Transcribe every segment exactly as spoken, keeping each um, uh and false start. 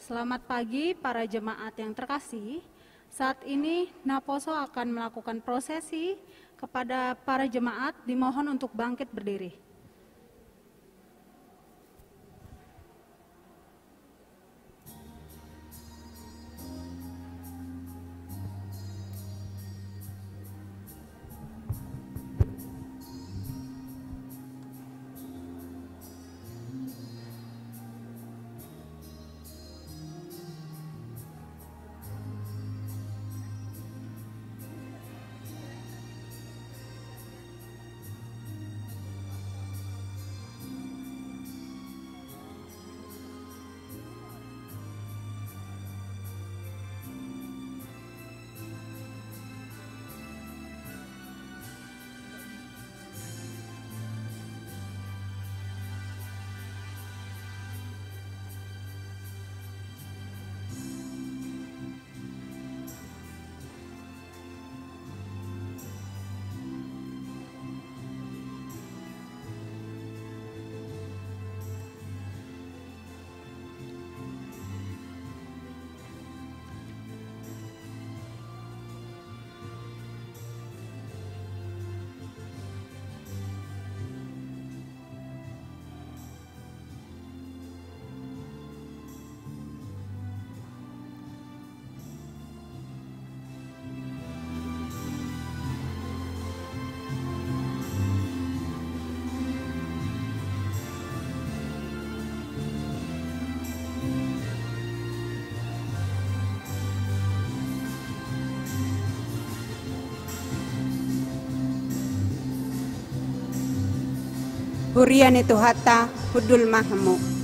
Selamat pagi, para jemaat yang terkasih. Saat ini, Naposo akan melakukan prosesi. Kepada para jemaat, dimohon untuk bangkit berdiri. Huria ni Tuhanta, hundul ma hamu.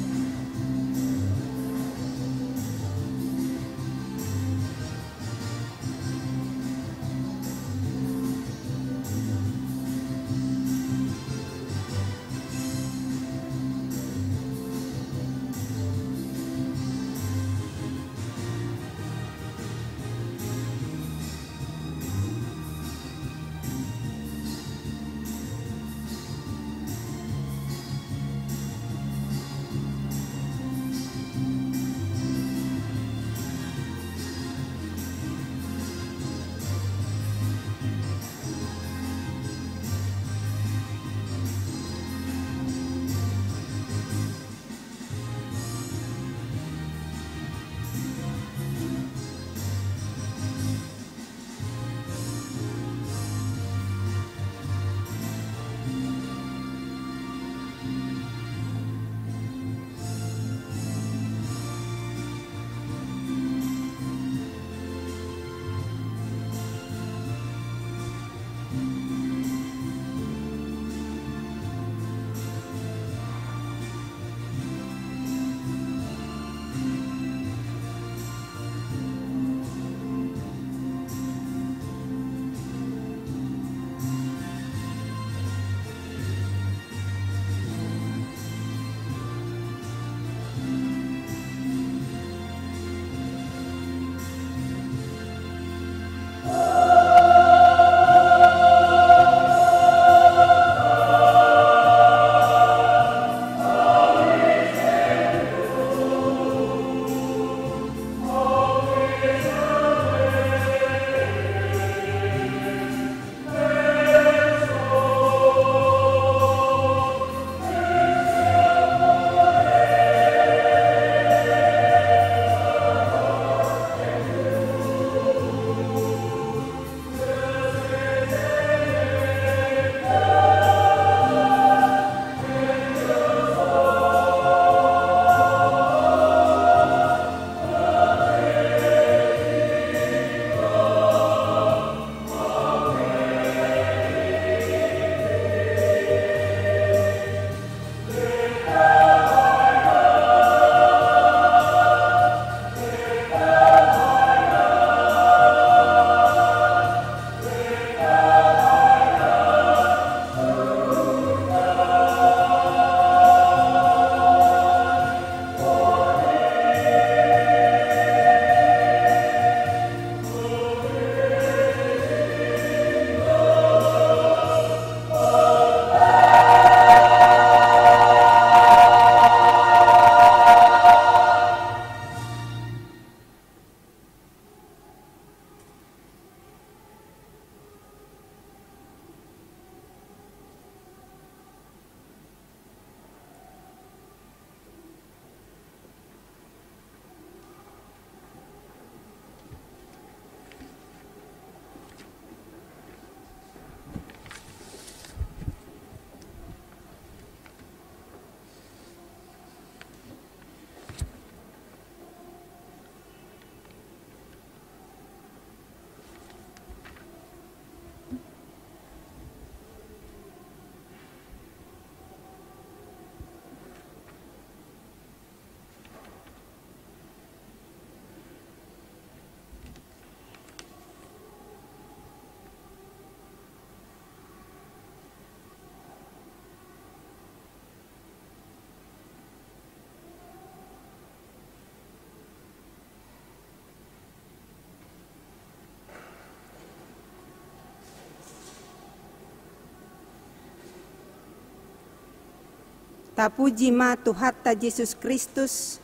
Tapuji ma Tuhanta Jesus Kristus,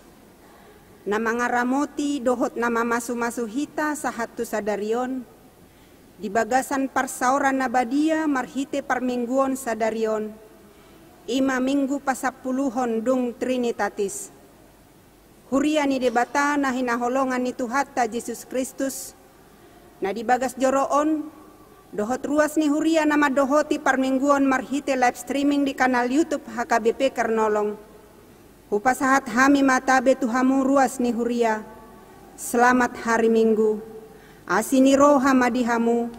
na mangaramoti dohot na mamasumasu hita sahat tu sadari on, di bagasan parsaoran na badia marhite parmingguon sadari on, i ma minggu pasampuluhon dung Trinitatis. Huria ni Debata na hinaholongan ni Tuhanta Jesus Kristus, na di bagas joro on, dohot ruas ni huria na mandohoti parmingguon marhite live streaming di kanal YouTube H K B P Kernolong. Hupasahat hami ma tabe tu hamu ruas ni huria. Selamat hari Minggu. Asi ni roha ma di hamu,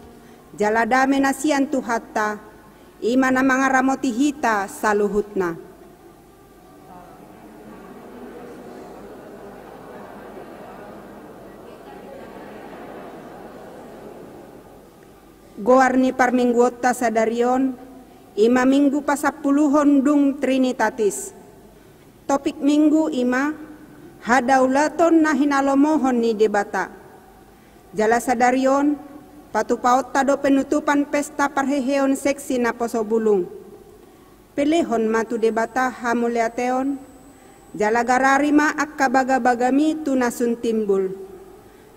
jala dame na sian Tuhanta, i ma na mangaramoti hita saluhutna. Goar ni parmingguonta sadari on, i ma minggu pasampuluhon dung Trinitatis. Topik minggu i ma, hadaulaton na hinalomohon ni Debata. Jala sadari on, patupaonta do penutupan pesta parheheon seksi naposo bulung. Pelehon ma tu Debata hamauliateon, jala garari ma angka bagabagami tu na sun timbul.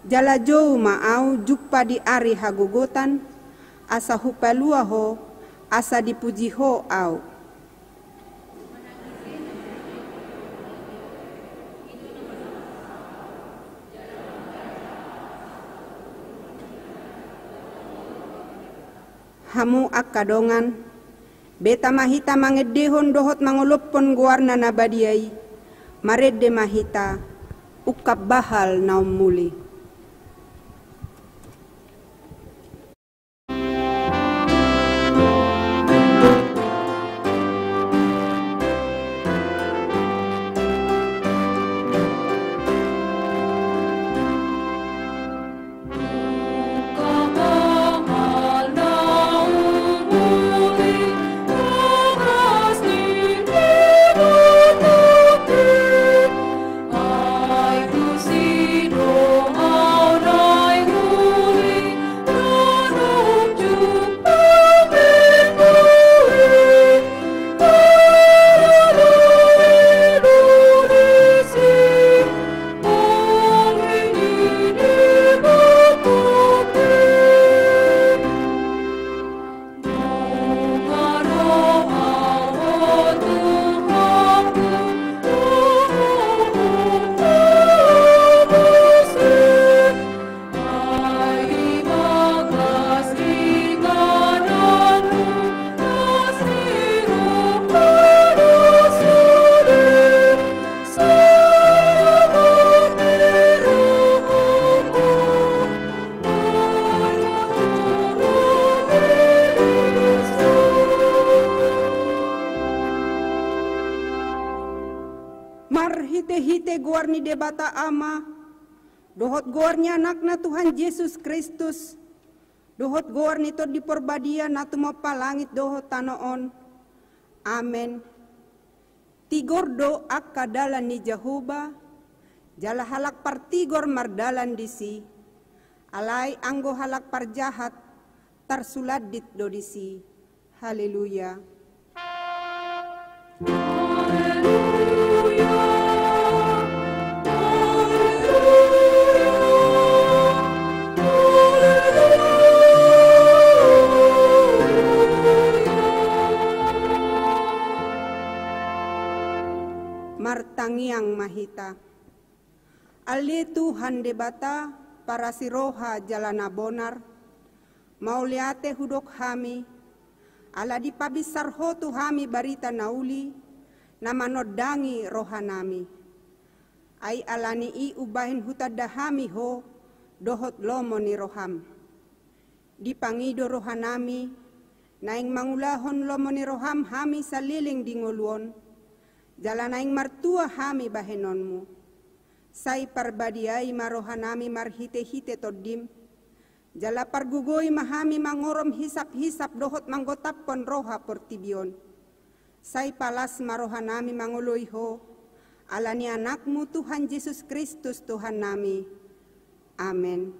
Jala jou ma ahu jumpa di ari hagogotan, asa hupalua ho, asa dipuji ho ahu. Hamu angka dongan, beta ma hita mangendehon dohot mangolophon goarna na badia i. Marende ma hita, ungkap bahal na ummuli. Marhitehite goar ni Debata Ama, dohot goar ni Anakna Tuhan Jesus Kristus, dohot goar ni Tondi Porbadia na tumompa langit dohot tano on. Amen. Tigor do angka dalan ni Jahowa, jala halak partigor mardalan disi. Alai anggo halak parjahat, tarsulandit do disi. Haleluya. Martangiang ma hita. Ale Tuhan Debata, parasi roha jala na bonar, mauliate hudok hami, ala dipabinsar Ho tu hami barita na uli, na manondangi rohanami. Ai ala ni i umbahen hutanda hami Ho, dohot lomo ni roham. Dipangido rohanami, naeng mangulahon lomo ni roham hami saleleng di ngolu on, jala naeng martua hami bahenonmu. Sai parbadiai ma rohanami marhitehite Tondim, jala pargogoi ma hami mangorom hisaphisap dohot manggotaphon roha portibi on. Sai palas ma rohanami mangoloi Ho, ala ni Anakmu Tuhan Jesus Kristus Tuhannami. Amen.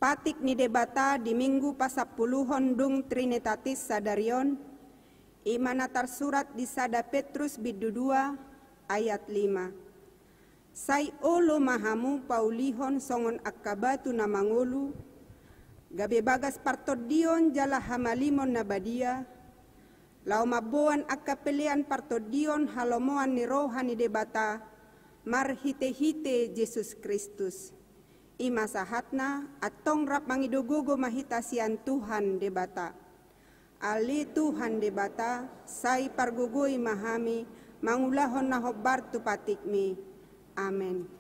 Patik ni Debata di Minggu pasampuluhon dung Trinitatis sadari on, i ma na tarsurat di sada Petrus bindu dua ayat lima. Sai olo ma hamu paulihon songon angka batu na mangolu, gabe bagas partondion jala hamalimon na badia, laho mamboan angka pelean partondion halomoan ni roha ni Debata marhitehite Jesus Kristus. I ma sahatna, antong rap mangido gogo ma hita sian Tuhan Debata. Ale Tuhan Debata, sai pargogoi ma hami mangulahon na hombar tu patikmi. Amen.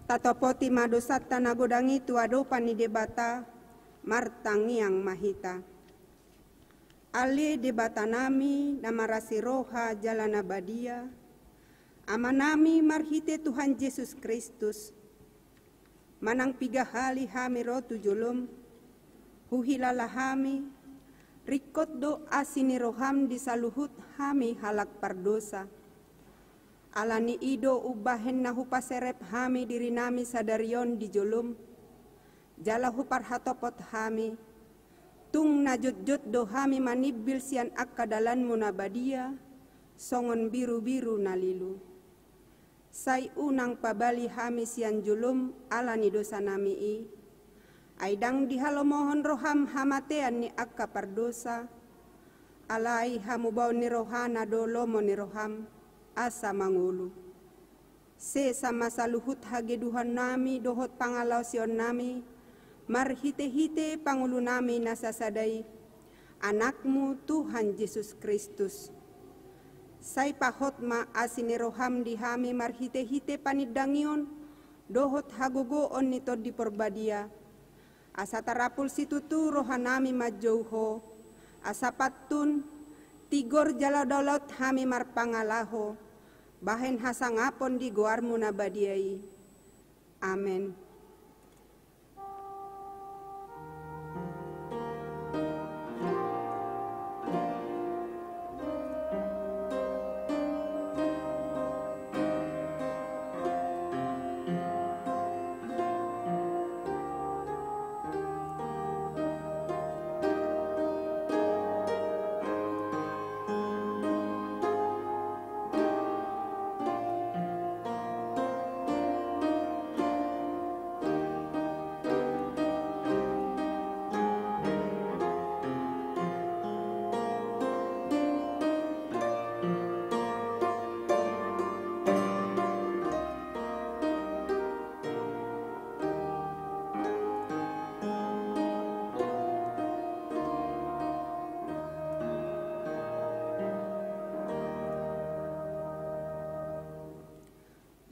Tatopoti ma dosanta na godang i tu adopan ni Debata, martangiang ma hita. Ale Debatanami na marasi roha jala na badia, Amanami marhite Tuhan Jesus Kristus, manang piga hali hami ro tu jolom, huhilala hami, ringkot do asi ni roham di saluhut hami halak pardosa. Ala ni i do umbahen na hupaserep hami dirinami sadari on di jolom, jala huparhatopot hami, tung na jotjot do hami manimbil sian angka dalanmu na badia, songon birubiru na lilu. Sai unang pabali hami sian jolom ala ni dosanami i, ai ndang dihalomohon roham hamatean ni angka pardosa, alai hamubaon ni rohana do lomo ni roham, asa mangolu. Sesa ma saluhut hageduhonnami dohot pangalaosionnami, marhitehite pangulunami na sasada i, Anakmu Tuhan Jesus Kristus. Sai pahot ma asi ni roham di hami marhitehite panindangion dohot hagogoon ni Tondi Porbadia, asa tarapul situtu rohanami manjou Ho, asa pantun, tigor jala dolot hami marpangalaho, bahen hasangapon di goarmu na badia i. Amen.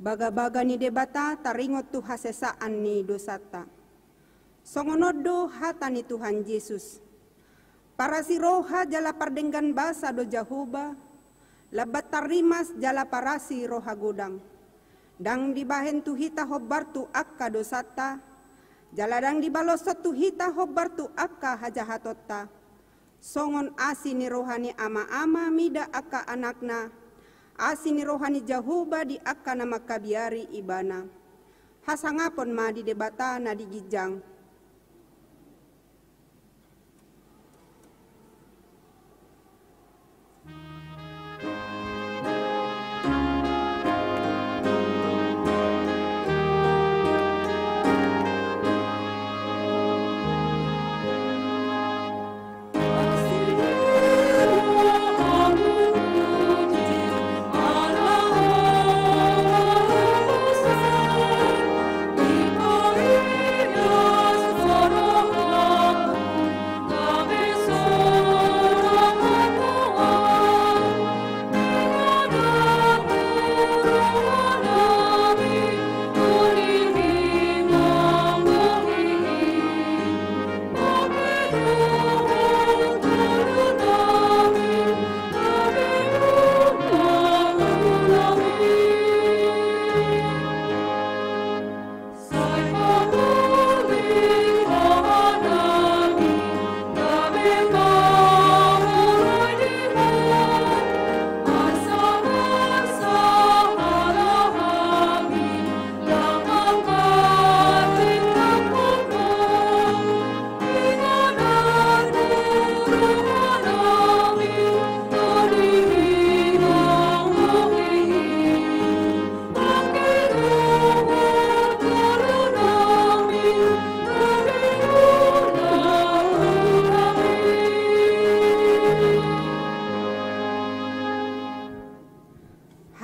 Bagabaga ni Debata taringot tu hasesaan ni dosanta. Songon on do hata ni Tuhan Jesus. Parasi roha jala pardenggan basa do Jahowa, lambat tarrimas jala parasi roha godang. Ndang dibahen tu hita hombar tu angka dosanta, jala ndang dibaloshon tu hita hombar tu angka hajahatonta. Songon asi ni roha ni ama-ama mida angka anakna, asi ni roha ni Jahowa di angka na mangkabiari ibana. Hasangapon ma di Debata na di ginjang.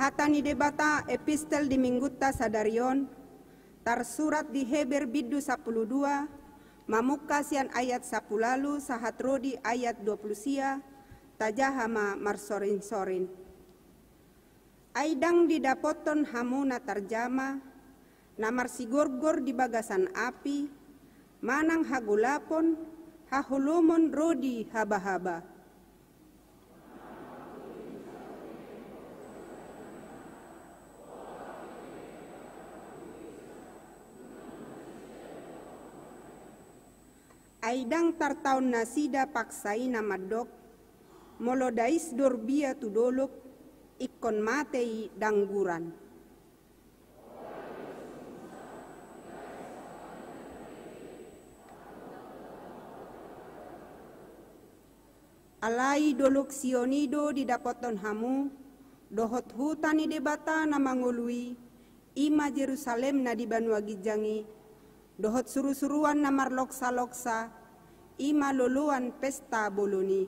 Hata ni Debata, epistel di Minggunta sadari on, tarsurat di Heber bindu sampulu dua, mamungka sian ayat sampulu ualu sahat ro di ayat dua pulu sia, tajaha ma marsorin-sorin. Ai ndang didapothon hamu na tarjama, na marsigorgor di bagasan api, manang hagolapon, haholomon ro di habahaba. Ai ndang tartaon nasida paksa i na mandok, molo dais do rbia tu dolok, ingkon mate i dangguran. Alai dolok Sion i do didapothon hamu, dohot huta ni Debata na mangolu i, i ma Jerusalem na di banua ginjang i, dohot surusuruan na marloksaloksa, i ma loloan pesta bolon i.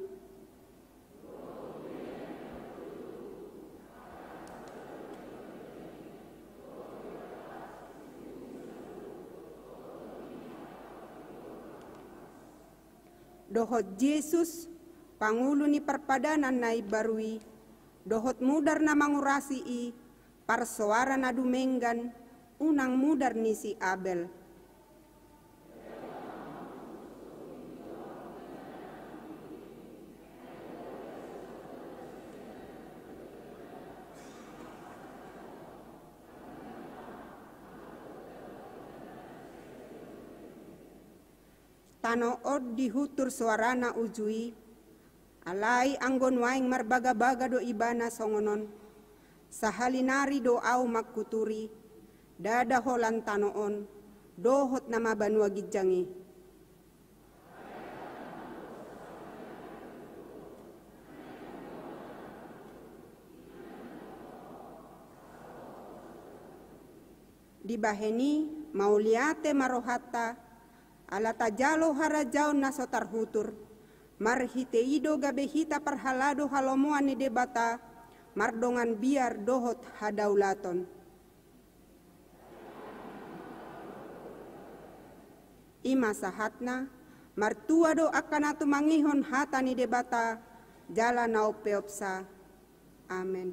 Dohot Jesus, pangulu ni parpadanan na imbaru i, dohot mudar na mangurasi i, parsoara na dumenggan, unang mudar ni si Abel. Tano on dihuntur soarana uju i, alai anggo nuaeng marbagabaga do ibana songon on, sahali nari do ahu manghuturi, ndada holan tano on, dohot nama banua ginjang i. Dibahen i, mauliate ma rohanta, ala tajalo harajaon na so tarhutur, marhite i do gabe hita parhalado halomoan ni Debata, mardongan biar dohot hadaulaton. I ma sahatna, martua do angka na tumangihon hata ni Debata, jala na umpeopsa. Amen.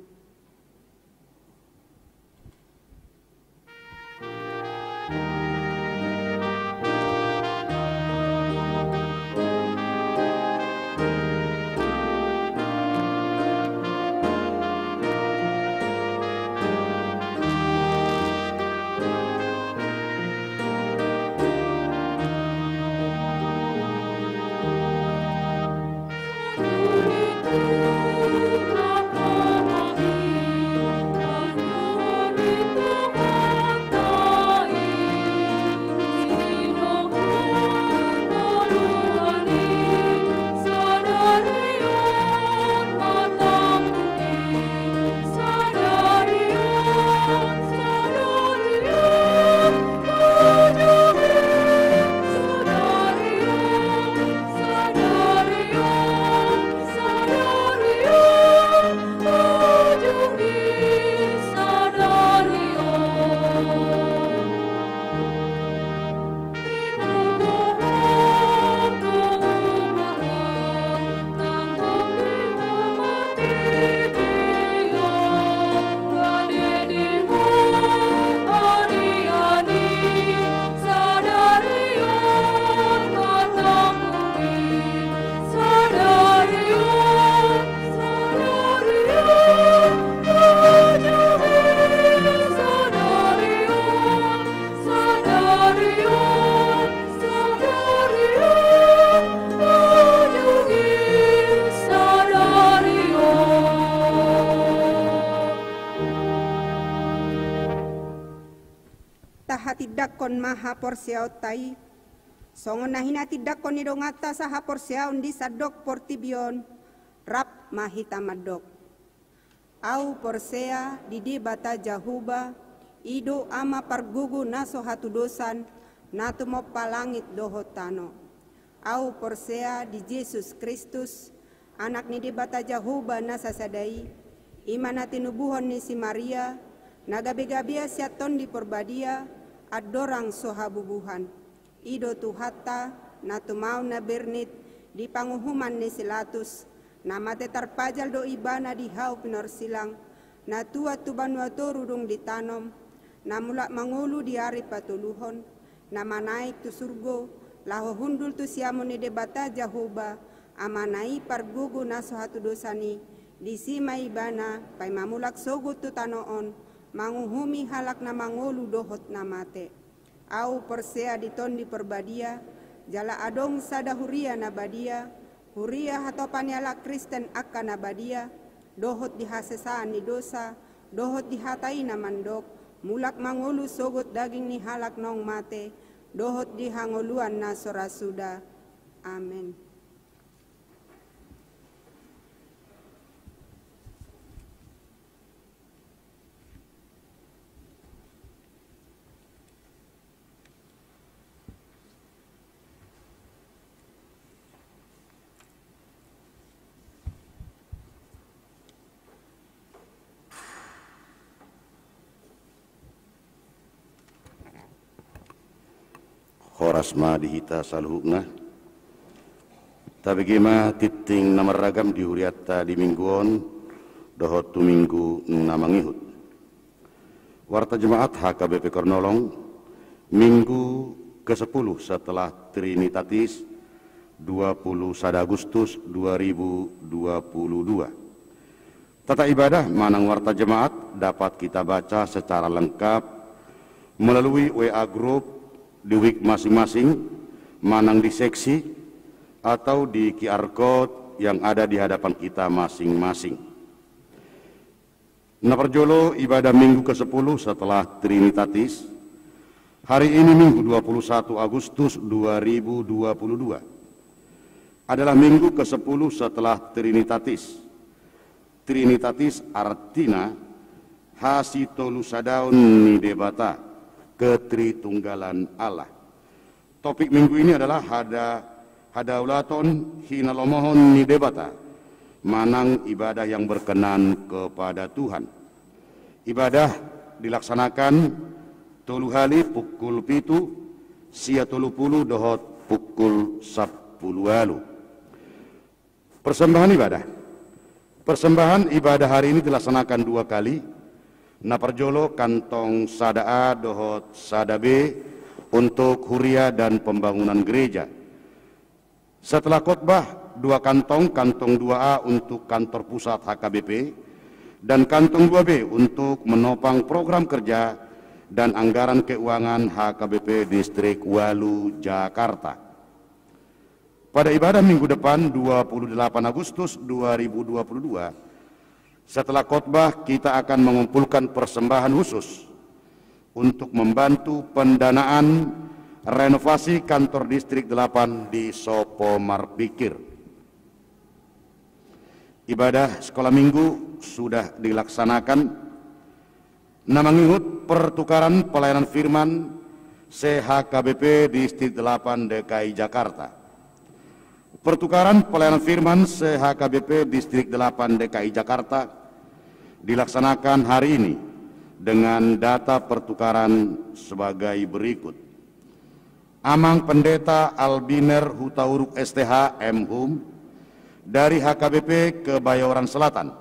Kon ma haporseaonta i, songon na hinatindanghon ni donganta sahaporseaon di sandok portibi on, rap ma hita mandok. Ahu porsea di Debata Jahowa, i do Ama pargogo na so hatudosan, na tumompa langit dohot tano. Ahu porsea di Jesus Kristus, Anak ni Debata Jahowa na sasada i, i ma na tinubuhon ni si Maria, na gabe-gabean sian Tondi Porbadia, andorang so habubuhan. I do Tuhanta, na tumaon na bernit di panguhuman ni si Latus, na mate tarpajal do Ibana di hau pinorsilang, na tuat tu banua toru dung ditanom, na mulak mangolu di ari patoluhon, na manaek tu surgo, laho hundul tu siamun ni Debata Jahowa, Amana i pargogo na so hatudosan i, disi ma Ibana paima mulak sogot tu tano on, manguhumi halak na mangolu dohot na mate. Ahu porsea di Tondi Porbadia, jala adong sada huria na badia, huria hatopan ni halak Kristen angka na badia, dohot di hasesaan ni dosa, dohot di hata i na mandok, mulak mangolu sogot daging ni halak naung mate, dohot di hangoluan na so ra suda. Amen. Horas ma di hita saluhutna. Tabege ma tingting na marragam di hurianta di minggu on, dohot tu minggu na mangihut. Warta Jemaat H K B P Kornolong, minggu kesepuluh setelah Trinitatis, dua puluh sada Agustus dua ribu dua puluh dua. Tata ibadah manang warta jemaat dapat kita baca secara lengkap melalui W A group di wik masing-masing, manang di seksi, atau di Q R code yang ada di hadapan kita masing-masing. Na parjolo, ibadah minggu kesepuluh setelah Trinitatis. Hari ini Minggu dua puluh satu Agustus dua ribu dua puluh dua adalah minggu kesepuluh setelah Trinitatis. Trinitatis artina hasitolusadaon ni Debata, ketritunggalan Allah. Topik minggu ini adalah hada-, hadaulaton hinalomohon ni Debata, manang ibadah yang berkenan kepada Tuhan. Ibadah dilaksanakan tolu hali, pukul pitu, sia tolu pulu dohot pukul sampulu ualu. Persembahan ibadah. Persembahan ibadah hari ini dilaksanakan dua kali. Na parjolo kantong sada A dohot sada B untuk huria dan pembangunan gereja. Setelah khotbah, dua kantong, kantong dua A untuk kantor pusat H K B P, dan kantong dua B untuk menopang program kerja dan anggaran keuangan H K B P Distrik Walu Jakarta. Pada ibadah minggu depan, dua puluh delapan Agustus dua ribu dua puluh dua, setelah khotbah, kita akan mengumpulkan persembahan khusus untuk membantu pendanaan renovasi kantor Distrik delapan di Sopo Marpikir. Ibadah sekolah minggu sudah dilaksanakan. Na mangihut pertukaran pelayanan firman se-H K B P Distrik delapan D K I Jakarta. Pertukaran pelayanan firman se-H K B P Distrik delapan D K I Jakarta dilaksanakan hari ini dengan data pertukaran sebagai berikut. Amang Pendeta Albiner Hutauruk S T H, M Hum, dari H K B P Kebayoran Selatan,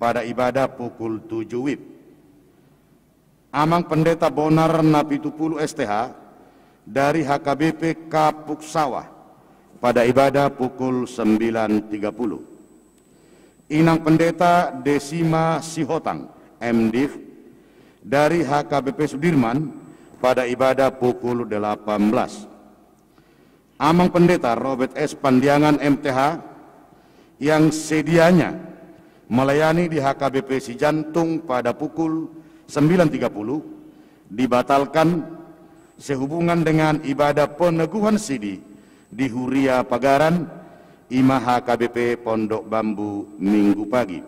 pada ibadah pukul tujuh W I B. Amang Pendeta Bonar Napitupulu S T H, dari H K B P Kapuk Sawah, pada ibadah pukul sembilan tiga puluh. Inang Pendeta Desima Sihotang, M Div, dari H K B P Sudirman, pada ibadah pukul delapan belas. Amang Pendeta Robert S Pandiangan, M T H, yang sedianya melayani di H K B P Sijantung pada pukul sembilan tiga puluh, dibatalkan sehubungan dengan ibadah peneguhan sidi di Huria Pagaran, i ma H K B P Pondok Bambu, Minggu pagi.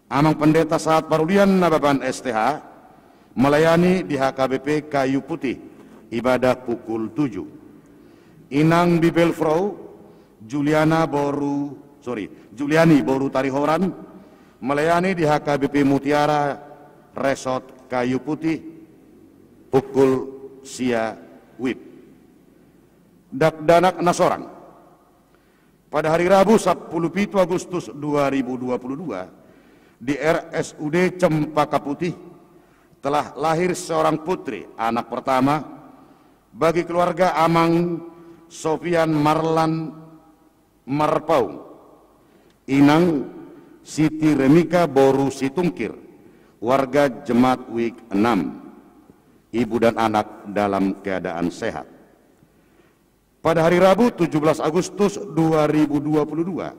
Amang Pendeta Sahat Parulian Nababan S T H melayani di H K B P Kayu Putih, ibadah pukul tujuh. Inang Bibelfrau Juliana boru, sorry, Juliani boru Tarihoran melayani di H K B P Mutiara Resort Kayu Putih pukul sia wib. Dakdanak na sorang. Pada hari Rabu, sampulu pitu Agustus dua ribu dua puluh dua, di R S U D Cempaka Putih, telah lahir seorang putri, anak pertama, bagi keluarga Amang Sofian Marlan Marpaung, Inang Siti Remika boru Situngkir, warga Jemaat Wik enam. Ibu dan anak dalam keadaan sehat. Pada hari Rabu, tujuh belas Agustus dua ribu dua puluh dua,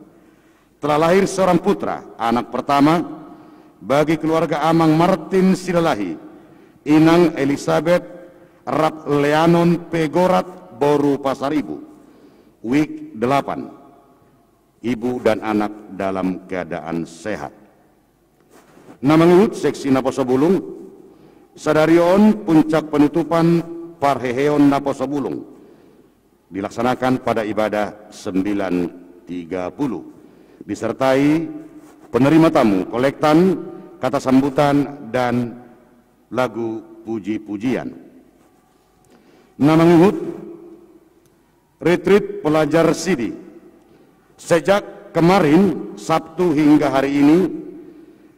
telah lahir seorang putra, anak pertama, bagi keluarga Amang Martin Silalahi, Inang Elizabeth Rapleanon Pegorat boru Pasaribu, Wik delapan. Ibu dan anak dalam keadaan sehat. Na mangihut seksi naposo bulung, sadari on puncak penutupan parheheon naposo bulung dilaksanakan pada ibadah sembilan tiga puluh, disertai penerima tamu, kolektan, kata sambutan, dan lagu puji-pujian. Na mangihut retreat pelajar sidi. Sejak kemarin, Sabtu, hingga hari ini,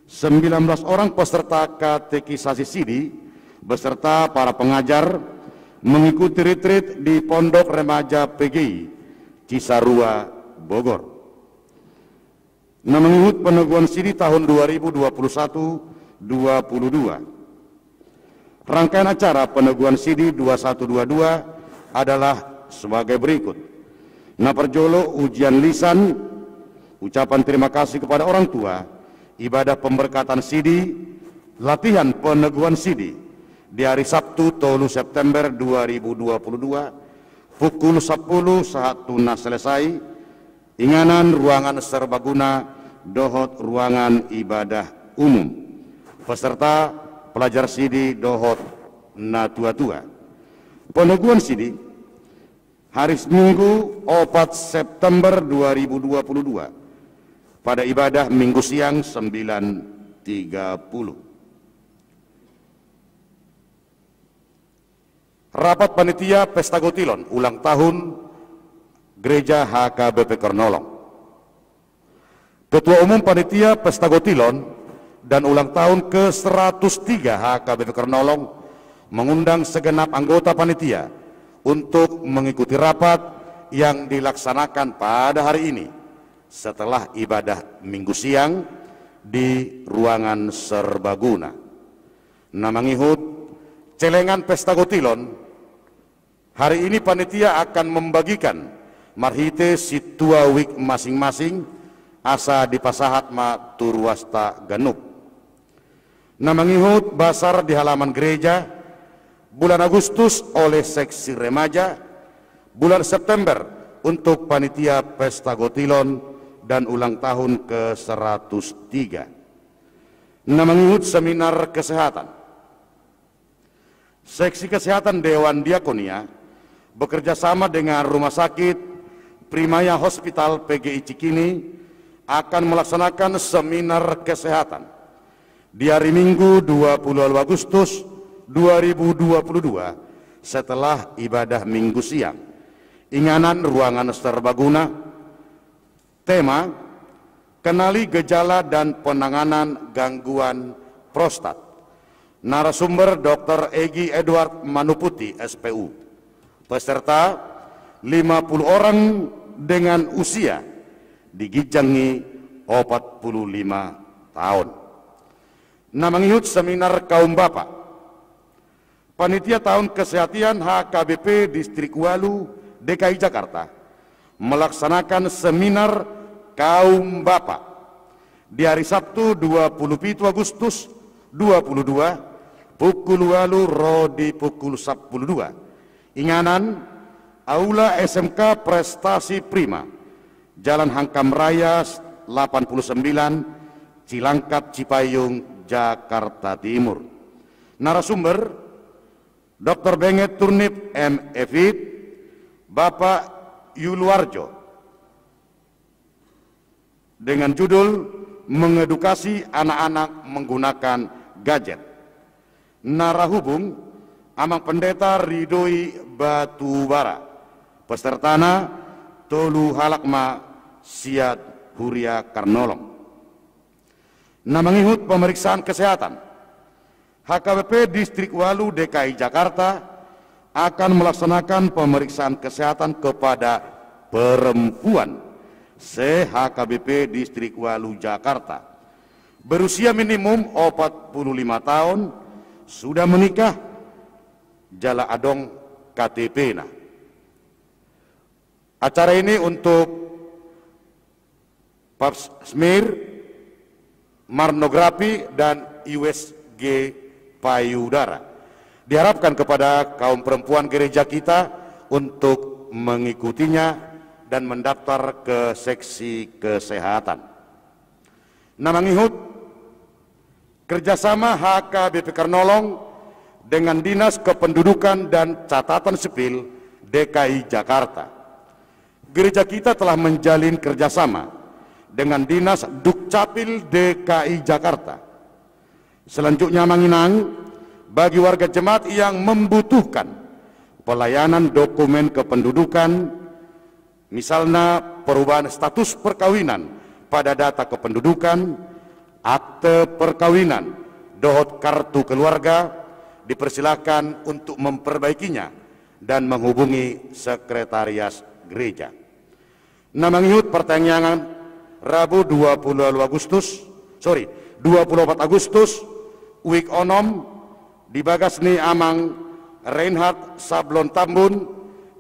sembilan belas orang peserta katekisasi sidi beserta para pengajar mengikuti retreat di Pondok Remaja P G I Cisarua, Bogor. Na mangihut peneguhan sidi tahun dua ribu dua puluh satu dua puluh dua. Rangkaian acara peneguhan sidi dua satu dua dua adalah sebagai berikut. Na parjolo ujian lisan, ucapan terima kasih kepada orang tua, ibadah pemberkatan sidi, latihan peneguhan sidi di hari Sabtu, tolu September dua ribu dua puluh dua, pukul sampulu sahat tu na selesai, inganan ruangan serbaguna dohot ruangan ibadah umum. Peserta pelajar sidi dohot na tua-tua. Peneguhan sidi hari Minggu, opat September dua ribu dua puluh dua, pada ibadah Minggu siang sembilan tiga puluh. Rapat panitia Pesta Gotilon ulang tahun Gereja H K B P Kernolong. Ketua Umum Panitia Pesta Gotilon dan ulang tahun ke seratus tiga H K B P Kernolong mengundang segenap anggota panitia untuk mengikuti rapat yang dilaksanakan pada hari ini setelah ibadah Minggu siang di ruangan serbaguna. Na mangihut, celengan Pesta Gotilon, hari ini panitia akan membagikan marhite sintua wik masing-masing, asa dipasahat ma tu ruasta ganup. Na mangihut, basar di halaman gereja, bulan Agustus oleh seksi remaja, bulan September untuk panitia Pesta Gotilon dan ulang tahun ke seratus tiga. Na mangihut seminar kesehatan. Seksi Kesehatan Dewan Diakonia bekerja sama dengan Rumah Sakit Primaya Hospital P G I Cikini akan melaksanakan seminar kesehatan di hari Minggu, dua puluh Agustus dua ribu dua puluh dua, setelah ibadah Minggu siang. Inganan ruangan serbaguna, tema, kenali gejala dan penanganan gangguan prostat. Narasumber, Doktor Egi Edward Manuputi, S P U. Peserta, lima puluh orang dengan usia di ginjang ni opat puluh lima taon. Na mangihut seminar kaum bapa. Panitia Tahun Kesehatan H K B P Distrik Walu D K I Jakarta melaksanakan seminar kaum bapa di hari Sabtu, dua puluh pitu Agustus dua puluh dua, pukul ualu ro di pukul sampulu dua. Inganan, Aula S M K Prestasi Prima, Jalan Hankam Raya lapan puluh sembilan, Cilangkap Cipayung, Jakarta Timur. Narasumber, Doktor Benget Turnip, M Phil, Bapak Yuluarjo, dengan judul Mengedukasi Anak-anak Menggunakan Gadget. Narahubung, Amang Pendeta Ridoi Batubara. Pesertana tolu halak ma sian Huria Karnolong. Na mangihut pemeriksaan kesehatan. H K B P Distrik ualu D K I Jakarta akan melaksanakan pemeriksaan kesehatan kepada perempuan se-H K B P Distrik ualu Jakarta, berusia minimum opat puluh lima taon, sudah menikah, jala adong K T P-na. Acara ini untuk Pap smear, mammography, dan U S G payudara. Diharapkan kepada kaum perempuan gereja kita untuk mengikutinya dan mendaftar ke seksi kesehatan. Na mangihut, kerjasama H K B P Karnolong dengan Dinas Kependudukan dan Catatan Sipil D K I Jakarta. Gereja kita telah menjalin kerjasama dengan Dinas Dukcapil D K I Jakarta. Selanjutnya, Amang Inang, bagi warga jemaat yang membutuhkan pelayanan dokumen kependudukan, misalna perubahan status perkawinan pada data kependudukan, akte perkawinan, dohot kartu keluarga, dipersilakan untuk memperbaikinya dan menghubungi sekretarias gereja. Na mangihut partangiangan Rabu dua puluh ualu Agustus, sorry, dua puluh opat Agustus, wijk onom, di bagas ni Amang Reinhard Sablon Tambun,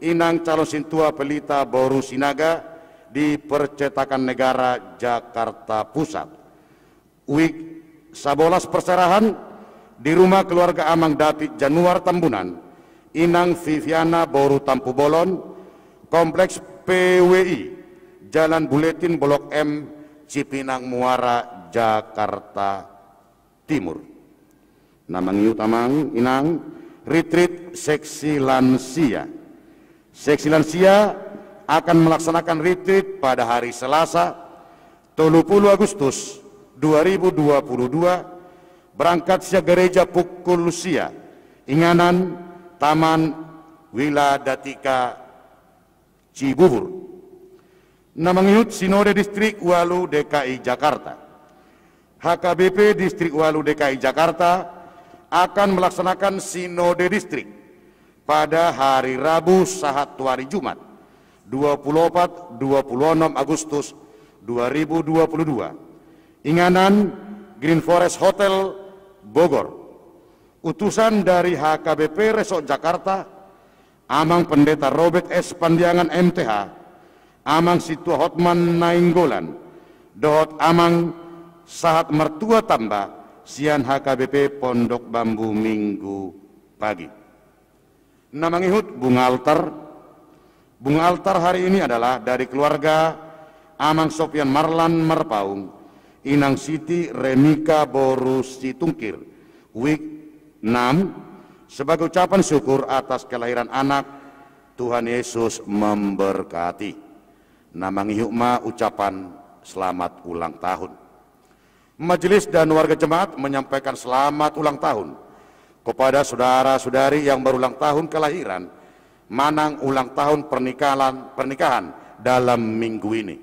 Inang Calon Sintua Pelita boru Sinaga, di Percetakan Negara, Jakarta Pusat. Wijk sabolas, perserahan di rumah keluarga Amang David Januar Tambunan, Inang Viviana boru Tampubolon, Kompleks P W I, Jalan Buletin, Blok M, Cipinang Muara, Jakarta Timur. Na mangihut, Amang Inang, retreat seksi lansia. Seksi lansia akan melaksanakan retreat pada hari Selasa, tolu puluh Agustus dua ribu dua puluh dua, berangkat sian gereja pukul sia, inganan Taman Wiladatika Cibubur. Na mangihut, Sinode Distrik ualu D K I Jakarta. H K B P Distrik ualu D K I Jakarta akan melaksanakan Sinode Distrik pada hari Rabu sahat tu hari Jumat, dua puluh opat, dua puluh onom Agustus dua ribu dua puluh dua. Inganan, Green Forest Hotel, Bogor. Utusan dari H K B P Resort Jakarta, Amang Pendeta Robert S Pandiangan, M T H, Amang Sintua Hotman Nainggolan, dohot Amang sahat martua tamba sian H K B P Pondok Bambu, Minggu pagi. Na mangihut, bunga altar. Bunga altar hari ini adalah dari keluarga Amang Sopian Marlan Marpaung, Inang Siti Remika boru Situngkir, wijk enam, sebagai ucapan syukur atas kelahiran anak. Tuhan Yesus memberkati. Na mangihut ma ucapan selamat ulang tahun. Majelis dan warga jemaat menyampaikan selamat ulang tahun kepada saudara-saudari yang berulang tahun kelahiran manang ulang tahun pernikahan, pernikahan dalam minggu ini.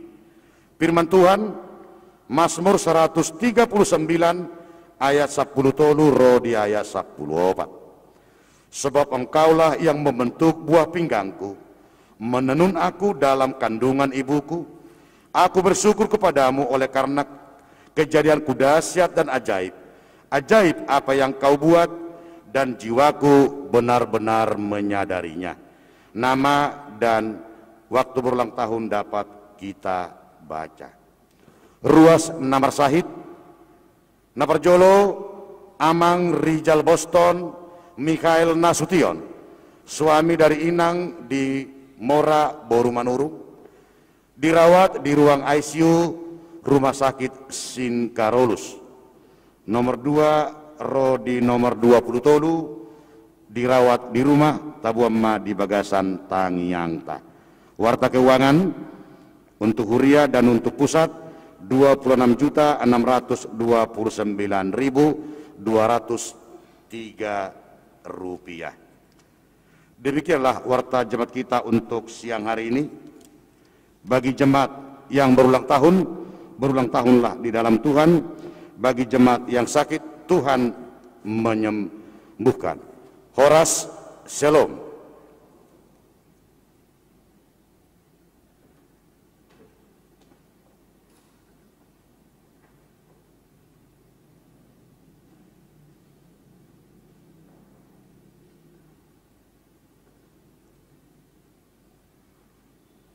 Firman Tuhan, Mazmur seratus tiga puluh sembilan ayat sapuluh tolu ro di ayat sapuluh opat. Sebab Engkaulah yang membentuk buah pinggangku, menenun aku dalam kandungan ibuku. Aku bersyukur kepada-Mu oleh karena kejadian-Ku dahsyat dan ajaib. Ajaib apa yang Kau buat, dan jiwaku benar-benar menyadarinya. Nama dan waktu berulang tahun dapat kita baca. Ruas na marsahit. Na parjolo, Amang Rijal Boston Mikhail Nasution, suami dari Inang di Mora Boru Manurung, dirawat di ruang I C U Rumah Sakit Singkarolus. Nomor dua, ro di nomor dua puluh tolu, dirawat di rumah, tabuan ma di bagasan tangiangta. Warta keuangan untuk huria dan untuk pusat, dua puluh enam juta enam ratus dua puluh sembilan ribu dua ratus tiga rupiah. Demikianlah warta jemaat kita untuk siang hari ini. Bagi jemaat yang berulang tahun, berulang tahunlah di dalam Tuhan. Bagi jemaat yang sakit, Tuhan menyembuhkan. Horas, Shalom.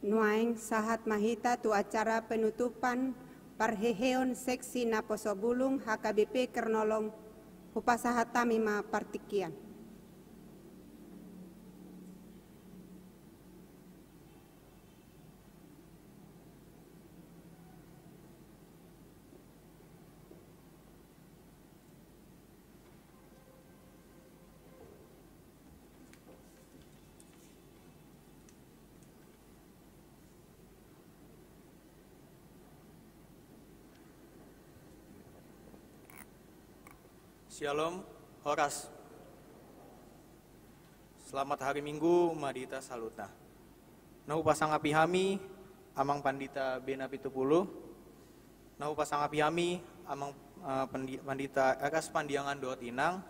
Nuaeng sahat ma hita tu acara penutupan parheheon seksi Naposo Bulung H K B P Kernolong. Hupasahat hami ma partingkian. Shalom, horas. Selamat hari Minggu ma di hita saluhutna. Na hupasangapi hami Amang Pandita Bena Pitupulu. Na hupasangapi hami Amang, eh, Pandi-, Pandita R S Pandiangan dohot Inang,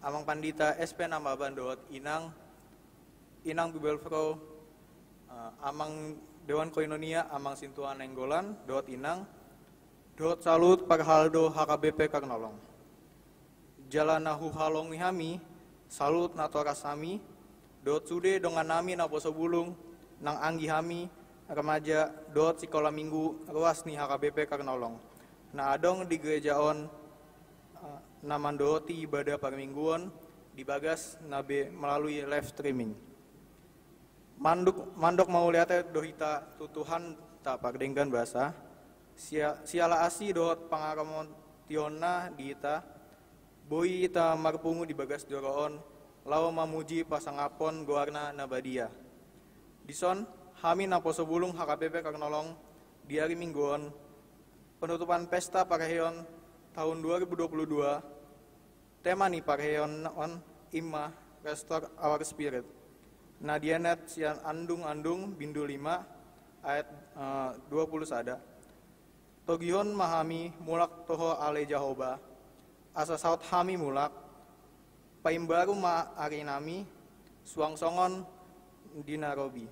Amang Pandita S P Nababan dohot Inang, Inang Bibelvrouw, eh, Amang Dewan Koinonia, Amang Sintua Nainggolan dohot Inang, dohot saluhut parhalado H K B P Kernolong. Jala na huhalongi hami saluhut natoras hami, dohot sude dongan nami Naposo Bulung, nang anggi hami, remaja, dohot sikola minggu ruas ni H K B P Kernolong, na adong di gereja on, eh, na mandohoti ibadah parmingguon di bagas na be melalui live streaming. Mandok, mandok mauliate do hita tu Tuhanta pardenggan basa, sia-, siala asi dohot pangaramotionna di hita, boi hita marpungu di bagas joro on, laho mamuji pasangaphon goarna na badia. Dison, hami Naposo Bulung H K B P Kernolong, di ari Minggu on, penutupan pesta parheheon tahun dua ribu dua puluh dua, tema ni parheheon on ima Restore Our Spirit, na dienet sian Andung-andung bindu lima ayat, eh, dua puluh sada. Togihon ma hami mulak tu Ho ale Jahowa, asa saut hami mulak, paimbaru ma ari nami, suang songon di na robi.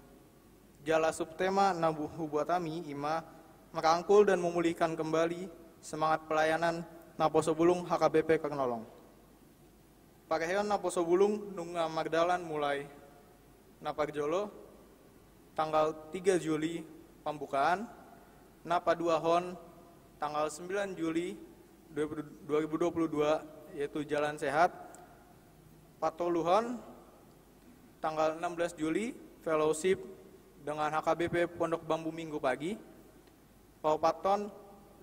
Jala subtema na bu-, hubuat hami ima merangkul dan memulihkan kembali semangat pelayanan Naposo Bulung H K B P Kernolong. Parheheon Naposo Bulung nunga mardalan mulai na parjolo tanggal tiga Juli pambukaan, na paduahon tanggal sembilan Juli dua ribu dua puluh dua, yaitu Jalan Sehat, patoluhon tanggal enam belas Juli, fellowship dengan H K B P Pondok Bambu Minggu pagi. Paopathon,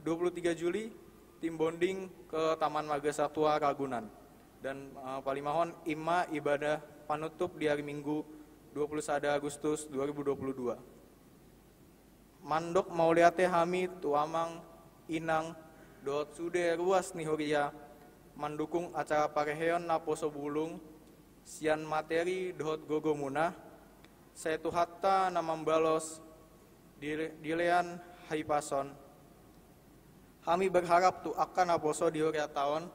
dua puluh tiga Juli, team bonding ke Taman Marga Satwa Ragunan. Dan, eh, palimahon, ima ibadah panutup di hari Minggu, dua puluh sada Agustus dua ribu dua puluh dua. Mandok mauliate hami tu amang, inang, dohot sude ruas ni huria, mandukung acara parheheon Naposo Bulung, sian materi dohot gogomuna, sai Tuhanta na mambalos di, dilean hahipason. Hami berharap tu angka naposo di hurianta on,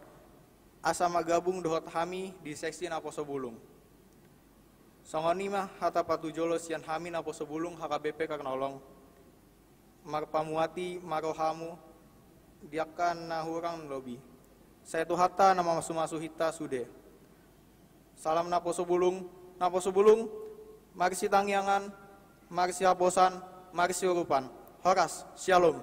asa magabung dohot hami di seksi Naposo Bulung. Songon i ma hata patujolo sian hami Naposo Bulung H K B P Kernolong. Marpamuati ma rohamu di angka na hurang lobi. Sai Tuhanta na mamasumasu hita sude. Salam Naposo Bulung, Naposo Bulung, marsitangiangan, marsihaposan, marsiurupan. Horas, Shalom.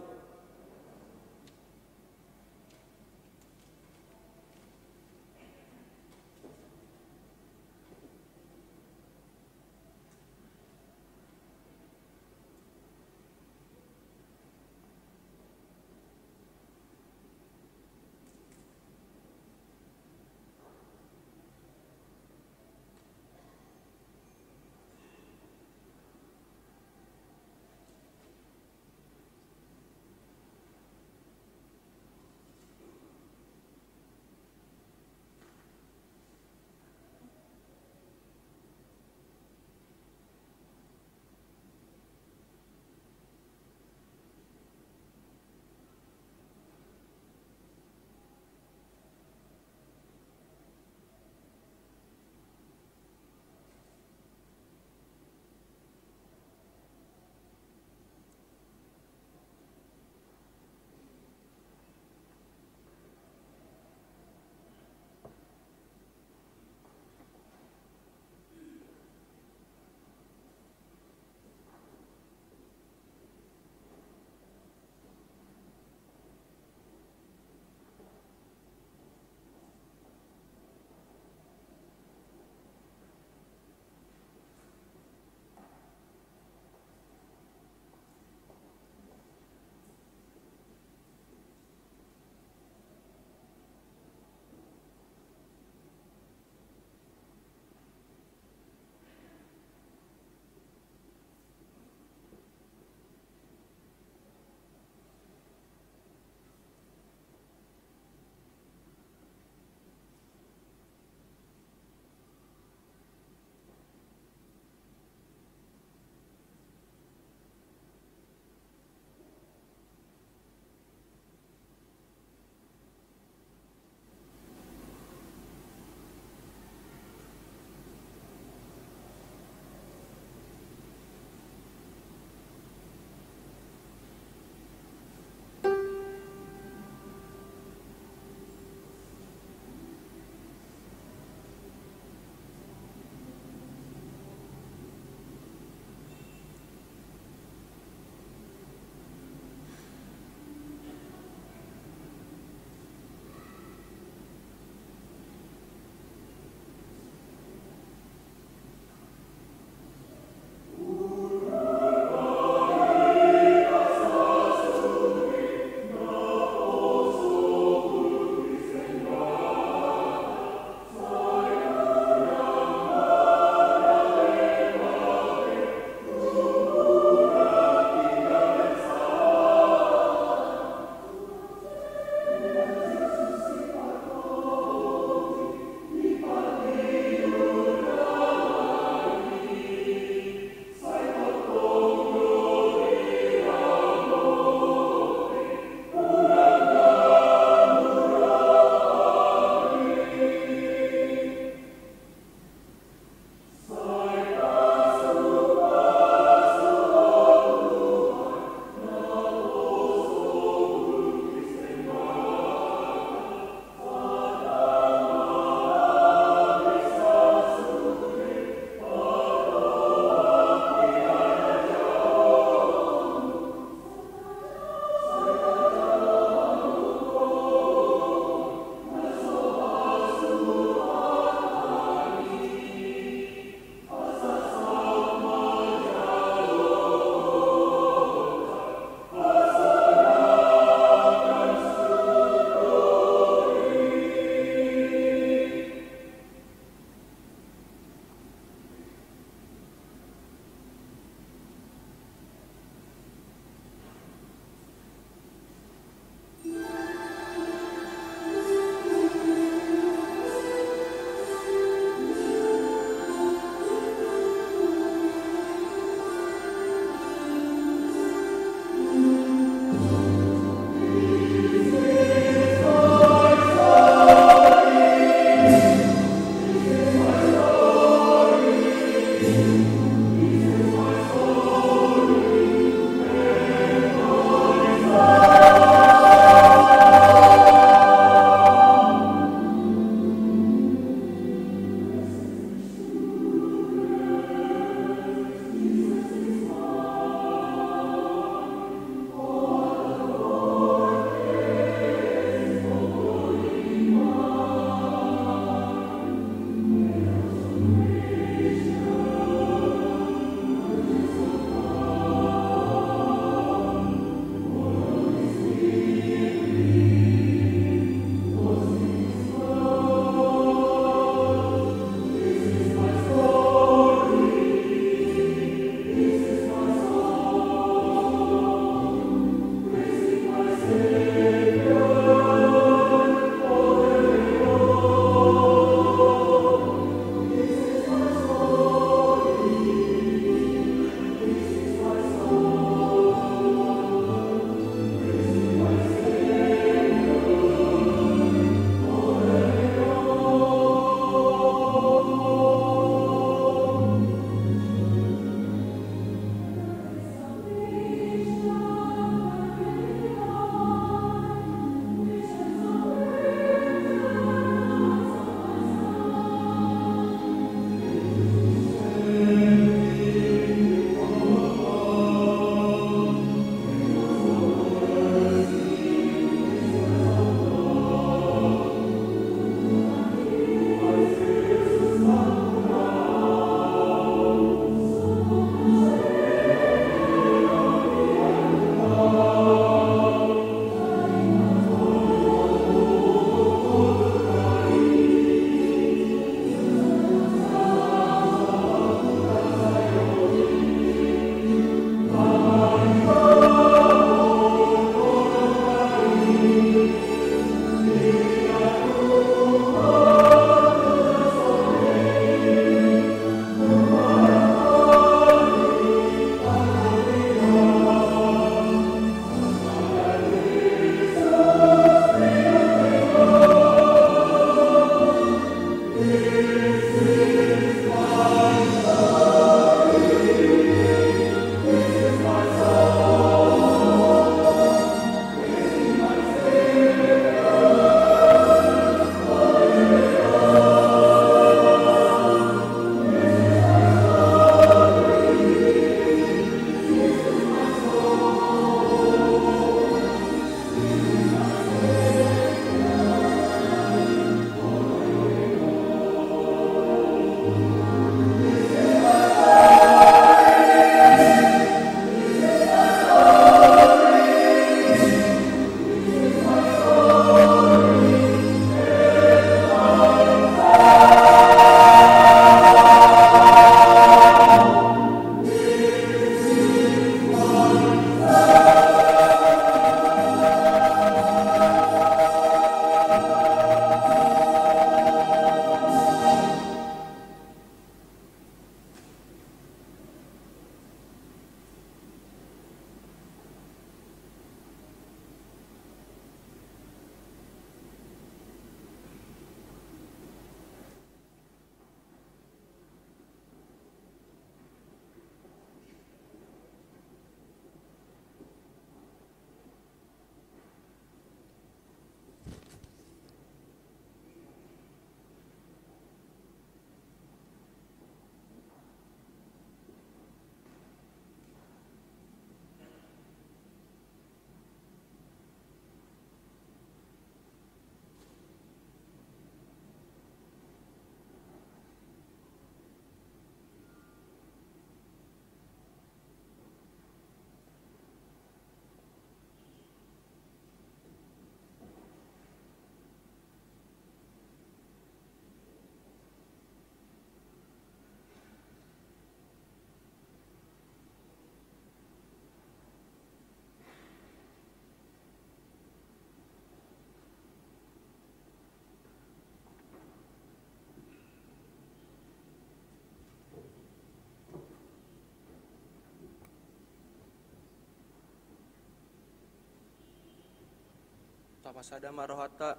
Tapasada ma rohanta,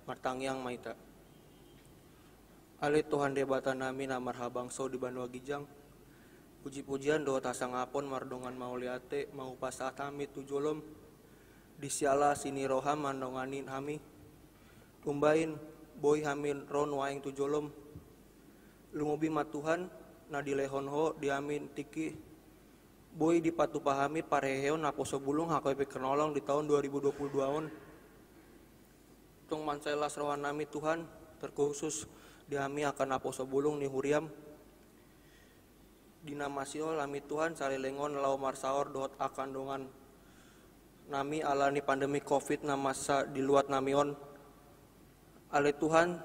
martangiang ma hita. Ale Tuhan Debata nami na marhabangso di banua ginjang, puji-pujian dohot hasangapon mardongan mauliate ma hupasahat hami tu jolom, di siala asi ni roham mandongani hami. Umbahen boi hami ro nuaeng tu jolom. Lumobi ma Tuhan, na dilehon Ho di hami tingki, boi dipatupa hami parheheon naposo bulung H K B P Knolong di taon dua ribu dua puluh dua on. Tung mansai las roha nami Tuhan, terkhusus di hami angka naposo bulung ni huriam. Di na masihol hami Tuhan saleleng on laho marsaor dohot angka dongan nami ala ni pandemi covid na masa di luat nami on. Ale Tuhan,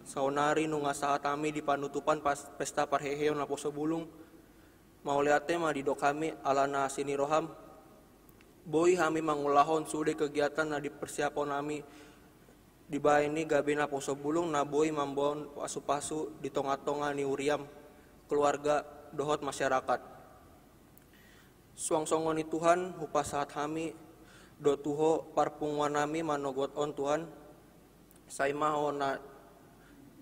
saonari nunga sahat hami di panutupan pas pesta parheheon naposo bulung. Mauliate ma didok hami ala na asi ni roham. Boi hami mangulahon sude kegiatan na dipersiaphon hami dibaen i gabe naposo bulung na boi mamboan pasu-pasu di tonga-tonga ni huriam, keluarga, dohot masyarakat. Suang songon i Tuhan, hupasahat hami do tu Ho parpunguan nami manogot on Tuhan. Sai ma Ho na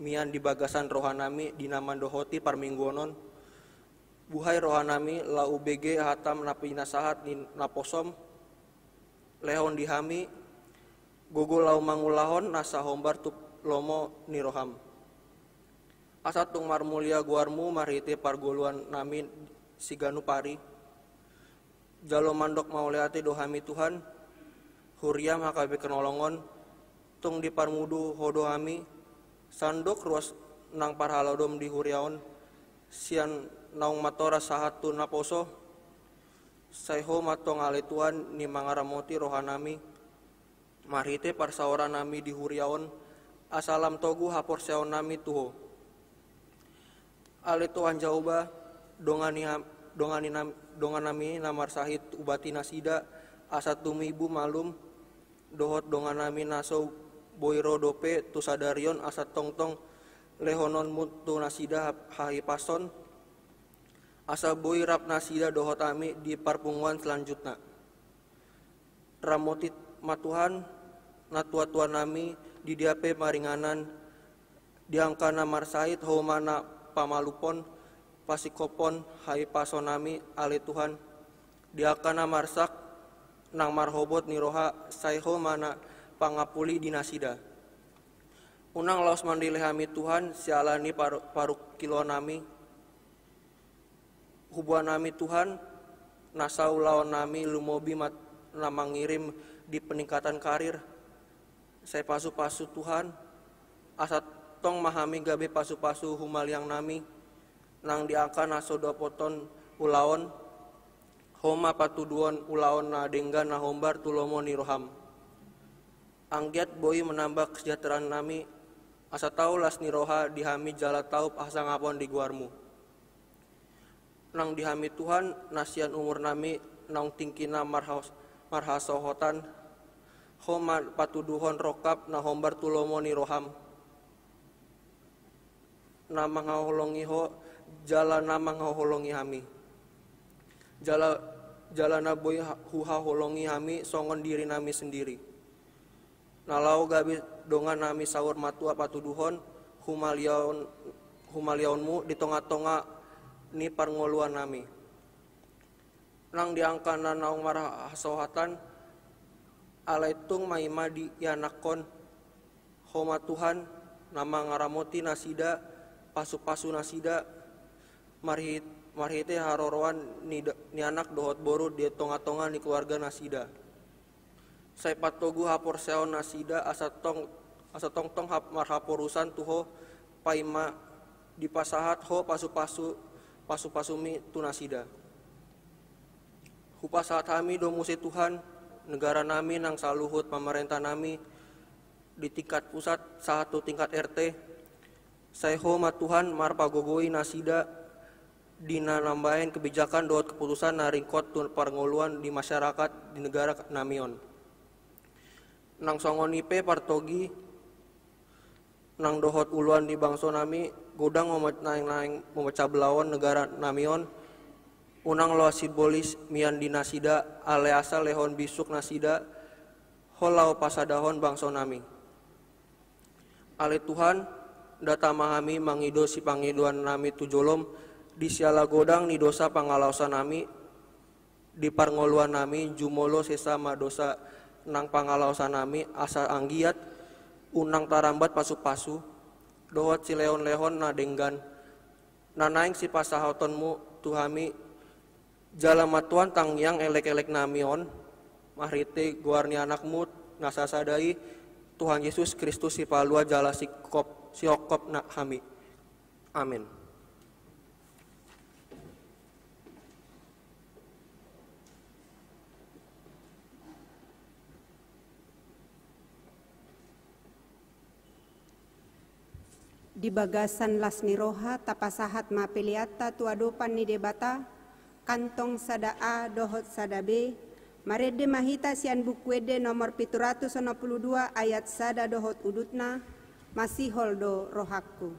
mian di bagasan roha nami di na mandohoti parmingguon on. Buhai roha nami laho ubege hatam na pinasahat ni naposom. Lehon di hami gogo laho mangulahon nasa hombar tu lomo ni roham. Asa tung marmulia goarmu marhite pargoluan nami siganup ari. Jalo mandok mauliate do hami Tuhan, huriam H K B Knolong on, tung diparmudu Ho do hami, sandok ruas nang parhalodom di huria on, sian naung matoras sahat tu naposo. Sai Ho ma tong ale Tuhan ni mangaramoti roha nami, marhite parsaoran nami di huria on, asa lam togu haporseaon nami tu Ho. Ale Tuhan Jahowa, dongani ham-, dongani nam-, dongan nami na marsahit ubati nasida, asa tumibu malum, dohot dongan nami na so boi ro dope tu sadari on asa tongtong lehononmu tu nasida hap-, hahipason, asa boi rap nasida dohot hami di parpunguan selanjutna. Ramoti ma Tuhan, natua-tua nami, di dia pe maringanan, di angka na marsahit Ho ma na pamalumhon, pasingkophon, hahipason nami, ale Tuhan, di angka na marsak, nang marhobot ni roha, sai Ho ma na pangapuli di nasida. Unang laos mandele hami Tuhan, siala ni paru-, parungkilon nami, huboan nami Tuhan, nasa ulaon nami lumobi ma na mangirim di peningkatan karir. Sai pasu-pasu Tuhan, asa tong ma hami gabe pasu-pasu humaliang nami, nang di angka na so dapothon ulaon, Ho ma patuduhon ulaon na denggan na hombar tu lomo ni roham. Anggiat boi manamba kesejahteraan nami, asa tau las ni roha di hami jala tau hasangapon di goarmu. Nang di hami Tuhan, na sian umur nami naung tingkina marhas-, marhasohotan, Ho ma patuduhon rongkap na hombar tu lomo ni roham. Na manghaholongi Ho, jala na manghaholongi hami. Jala, jala na boi ha-, huhaholongi hami songon diri nami sendiri. Na laho gabe dongan nami saur matua patuduhon, humaliaon, humaliaonmu di tonga-tonga ni parngoluan nami. Nang di angka na naung marhasohotan, alai tung ma i ma di ianakhon, Ho ma Tuhan, na mangaramoti nasida, pasu-pasu nasida, marhit-, marhite haroroan ni do-, ni anak dohot boru di tonga-tonga ni keluarga nasida. Sai patogu haporseaon nasida asa tong-, asa tongtong hap-, marhaporusan tu Ho, paima dipasahat Ho pasu-pasu, pasu-pasumi tu nasida. Hupasahat hami do muse Tuhan, negara nami nang saluhut pamarenta nami, di tingkat pusat sahat tu tingkat R T. Sai Ho ma Tuhan marpagogoi nasida, di na mambaen kebijakan dohot keputusan na ringkot tu parngoluan di masyarakat di negara nami on. Nang songon i pe partogi, nang dohot uluan ni bangso nami, godang mama-, naeng-naeng mamecah belaon negara nami on, unang loas simbolis mian di nasida, alai asa lehon bisuk nasida, laho pasadahon bangsonami. Ale Tuhan, nda tama hami mangido sipangidoannami tu jolom, di siala godang ni dosa pangalaosanami, di parngoluannami, jumolo sesa ma dosa nang pangalaosanami, asa anggiat unang tarambat pasupasu dohot silehonlehon na denggan, na naeng sipasahatonmu tu hami. Jala ma Tuhan, tangiang elekeleknami on, marhite goar ni Anakmu na sasada i, Tuhan Jesus Kristus, Sipalua jala Sikop, Sihongkop na hami. Amin. Di bagasan las ni roha tapasahat ma peleanta tu adopan ni Debata, kantong sada A dohot sada B, marende ma hita sian Buku Ende nomor pitu ratus onom pulu dua ayat sada dohot udutna, masihol do rohangku.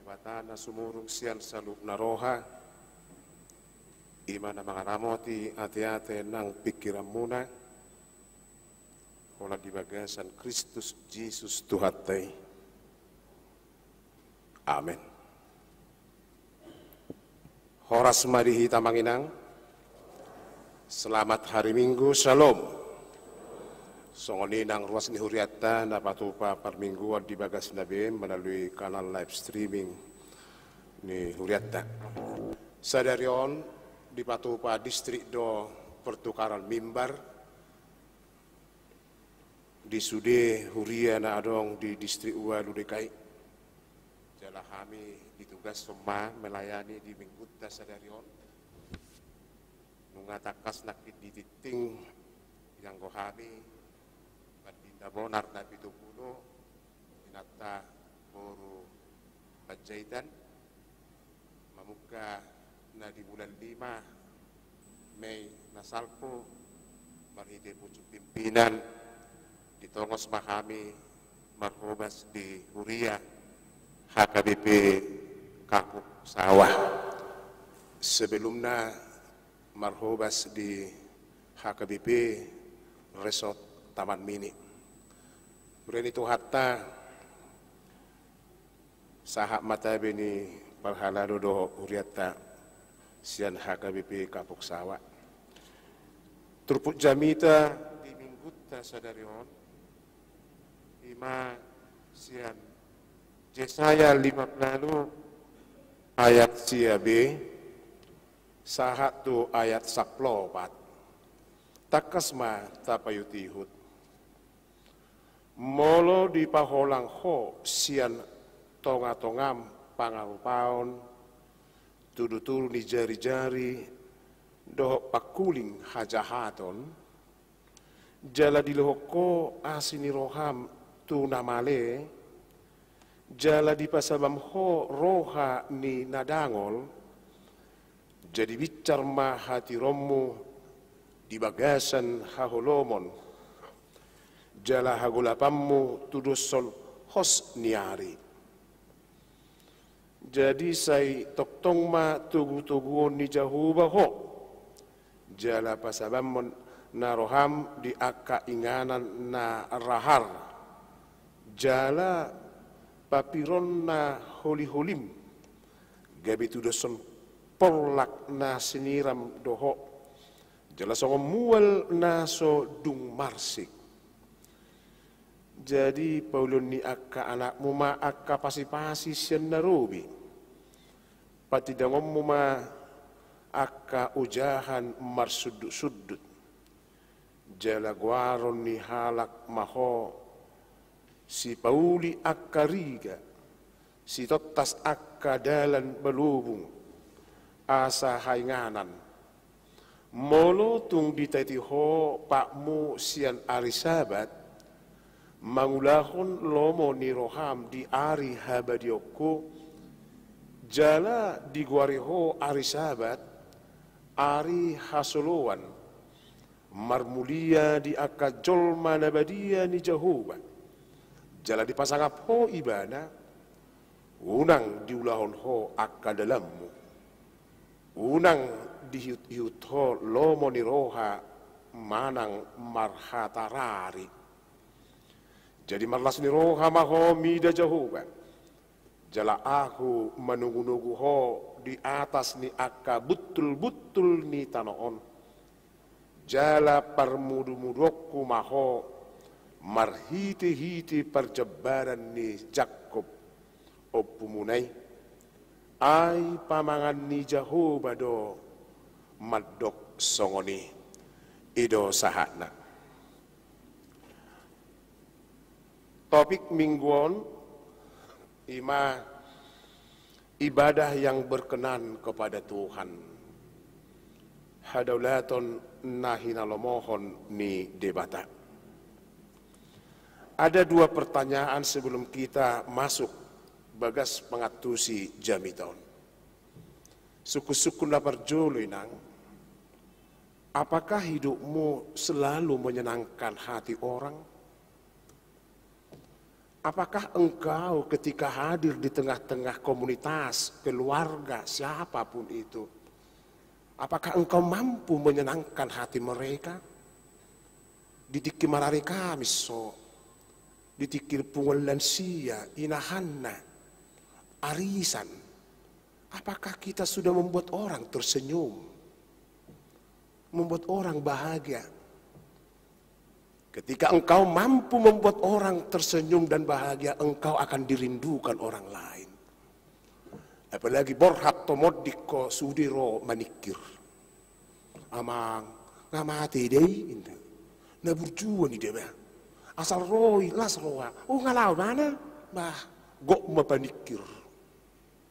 Debata na sumurung sian saluhutna roha, i ma na mangaramoti ateate nang pingkiranmuna, holan di bagasan Kristus Jesus Tuhanta i. Amen. Horas ma di hita amang inang. Selamat hari Minggu, Shalom. Songon i nang ruas ni hurianta na patupa parmingguan di bagasna be melalui kanal live streaming ni hurianta. Sadari on dipatupa distrik do pertukaran mimbar di sude huria na adong di Distrik Ualu D K I. Jala hami ditugashon ma melayani di Minggunta sadari on. Nunga tangkas nangkin di tingting, ianggo hami, Pandita Bonar Napitupulu, inanta boru Panjaitan, mamungka na di bulan lima Mei na salpu, marhite pucuk pimpinan, ditongos ma hami marhobas di huria H K B P Kapuk Sawah. Sebelumna marhobas di H K B P Resort Taman Mini. Huria ni Tuhanta, sahat ma tabe ni parhalado dohot hurianta sian H K B P Kapuk Sawah. Turpuk jamita di Minggunta sadari on, i ma sian Jesaya lima pulu ualu ayat sia B sahat tu ayat sampulu opat. Tangkas ma tapaihutihut. Molo dipaholang ho sian tongatongam pangarupaon, tudutudu ni jarijari dohot pangkuling hajahaton, jala dilehon ho asi ni roham tu na male, jala dipasabam ho roha ni na dangol, jadi binsar ma hatironmu di bagasan haholomon, jala hagolapanmu tudoshon hos ni ari. Jadi sai tongtong ma togutoguon ni Jahowa ho, jala pasabamhon na roham di angka inganan na rahar, jala papiron na holiholim, gabe tudoshon porlak na siniram do ho, jala songon mual na so dung marsik. Jadi paulihon ni angka anakmu ma angka pasipasi sian na robi, patindangonmu ma angka ojahan marsundutsundut. Jala goaron ni halak ma ho sipauli angka riga, sitontas angka dalan balobung, asa hainganan. Molo tung ditaiti ho patmu sian ari Sabat, mangulahon lomo ni roham di ari habadiaonku, jala digoari ho ari Sabat, ari hasoloan, marmulia di angka jolma na badia ni Jahowa, jala dipasangap ho Ibana, unang diulahon ho angka dalanmu, unang diihutihut ho lomo ni roha manang marhatarari. Jadi marlas ni roha ma ho mida Jahowa, jala ahu manugunugu ho di atas ni angka buntulbuntul ni tano on. Jala parmudumuduonku ma ho marhitehite parjambaran ni Jakkob ompumuna i. Ai pamangan ni Jahowa do mandok songon i. I do sahatna. Topik minggu on i ma ibadah yang berkenan kepada Tuhan. Hadaulaton na hinalomohon ni Debata. Ada dua pertanyaan sebelum kita masuk bagas pangantusi jamita on. Sungkunsungkun na parjolo inang, apakah hidupmu selalu menyenangkan hati orang? Apakah engkau ketika hadir di tengah-tengah komunitas, keluarga, siapapun itu, apakah engkau mampu menyenangkan hati mereka? Di tingki marari Kamis so, di tingki punguan lansia, inahanna, arisan, apakah kita sudah membuat orang tersenyum? Membuat orang bahagia. Ketika engkau mampu membuat orang tersenyum dan bahagia, engkau akan dirindukan orang lain. Apalagi borhat tomod dingko sude ro maningkir. Amang, nga mate i da i, inda. Na burju on i da bah. Asal ro i, las roha. O, nga laho ibana. Bah, gok ma paningkir.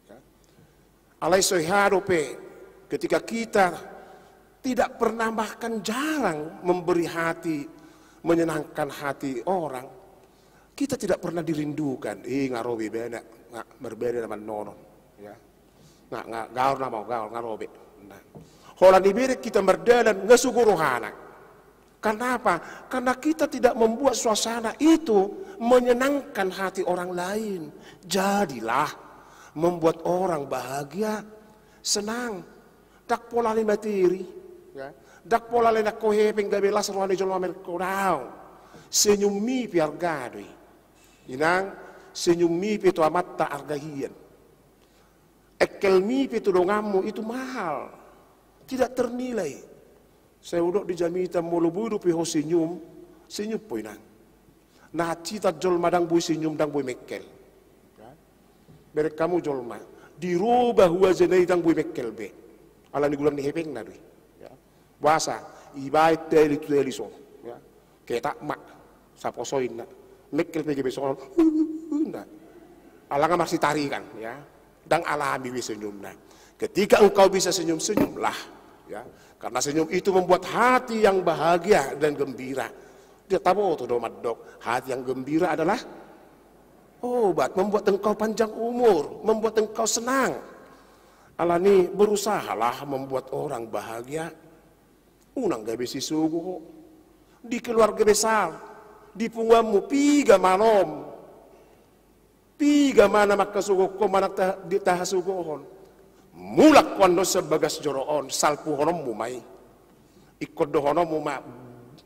Ya. Alai so hea dope, ketika kita tidak pernah, bahkan jarang memberi hati, menyenangkan hati orang, kita tidak pernah dirindukan. Eh, nga ro be ibana, nga marbada nama nonon. Ya. Nga, nga gaor nama, gaor, nga ro be. Nah. Holan dibereng hita mardalan, nga sogo rohana. Karena apa? Karena kita tidak membuat suasana itu menyenangkan hati orang lain. Jadilah membuat orang bahagia, senang. Ndang pola alai materi, ya. Ndang pola alai nangko hepeng gabe las roha ni jolma marengko, daong. Senyummi pe arga do i. Inang, senyummi pe tu amanta arga hian. Engkelmi pe tu donganmu itu mahal. Tidak ternilai. Sai hudok di jamita, molo boi dope ho senyum, senyum po inang. Na hansitan jolma ndang boi senyum, ndang boi mengkel. Bereng hamu jolma, diroba huajana i ndang boi mengkel be. Alani godang ni hepengna do i. Ya. Boasa, ibaen tali tu tali so. Ya. Ketak ma, saposo inna. Mengkel pe gabe songon, inna. Ala nga marsitarikan, ya. Ndang alami be senyumna. Ketika engkau bisa senyum, senyumlah. Ya. Karena senyum itu membuat hati yang bahagia dan gembira. Dia taboto do mandok, hati yang gembira adalah obat, membuat engkau panjang umur, membuat engkau senang. Alani, berusahalah membuat orang bahagia. Unang gabe sisogo ho. Di keluarga besar, di punguanmu, piga ma anom. Piga ma na mangkasogohon ho manang ta-, di tahasogohon. Mulak ho annon sian bagas joro on, salpuhononmu ma i. Ingkon dohononmu ma,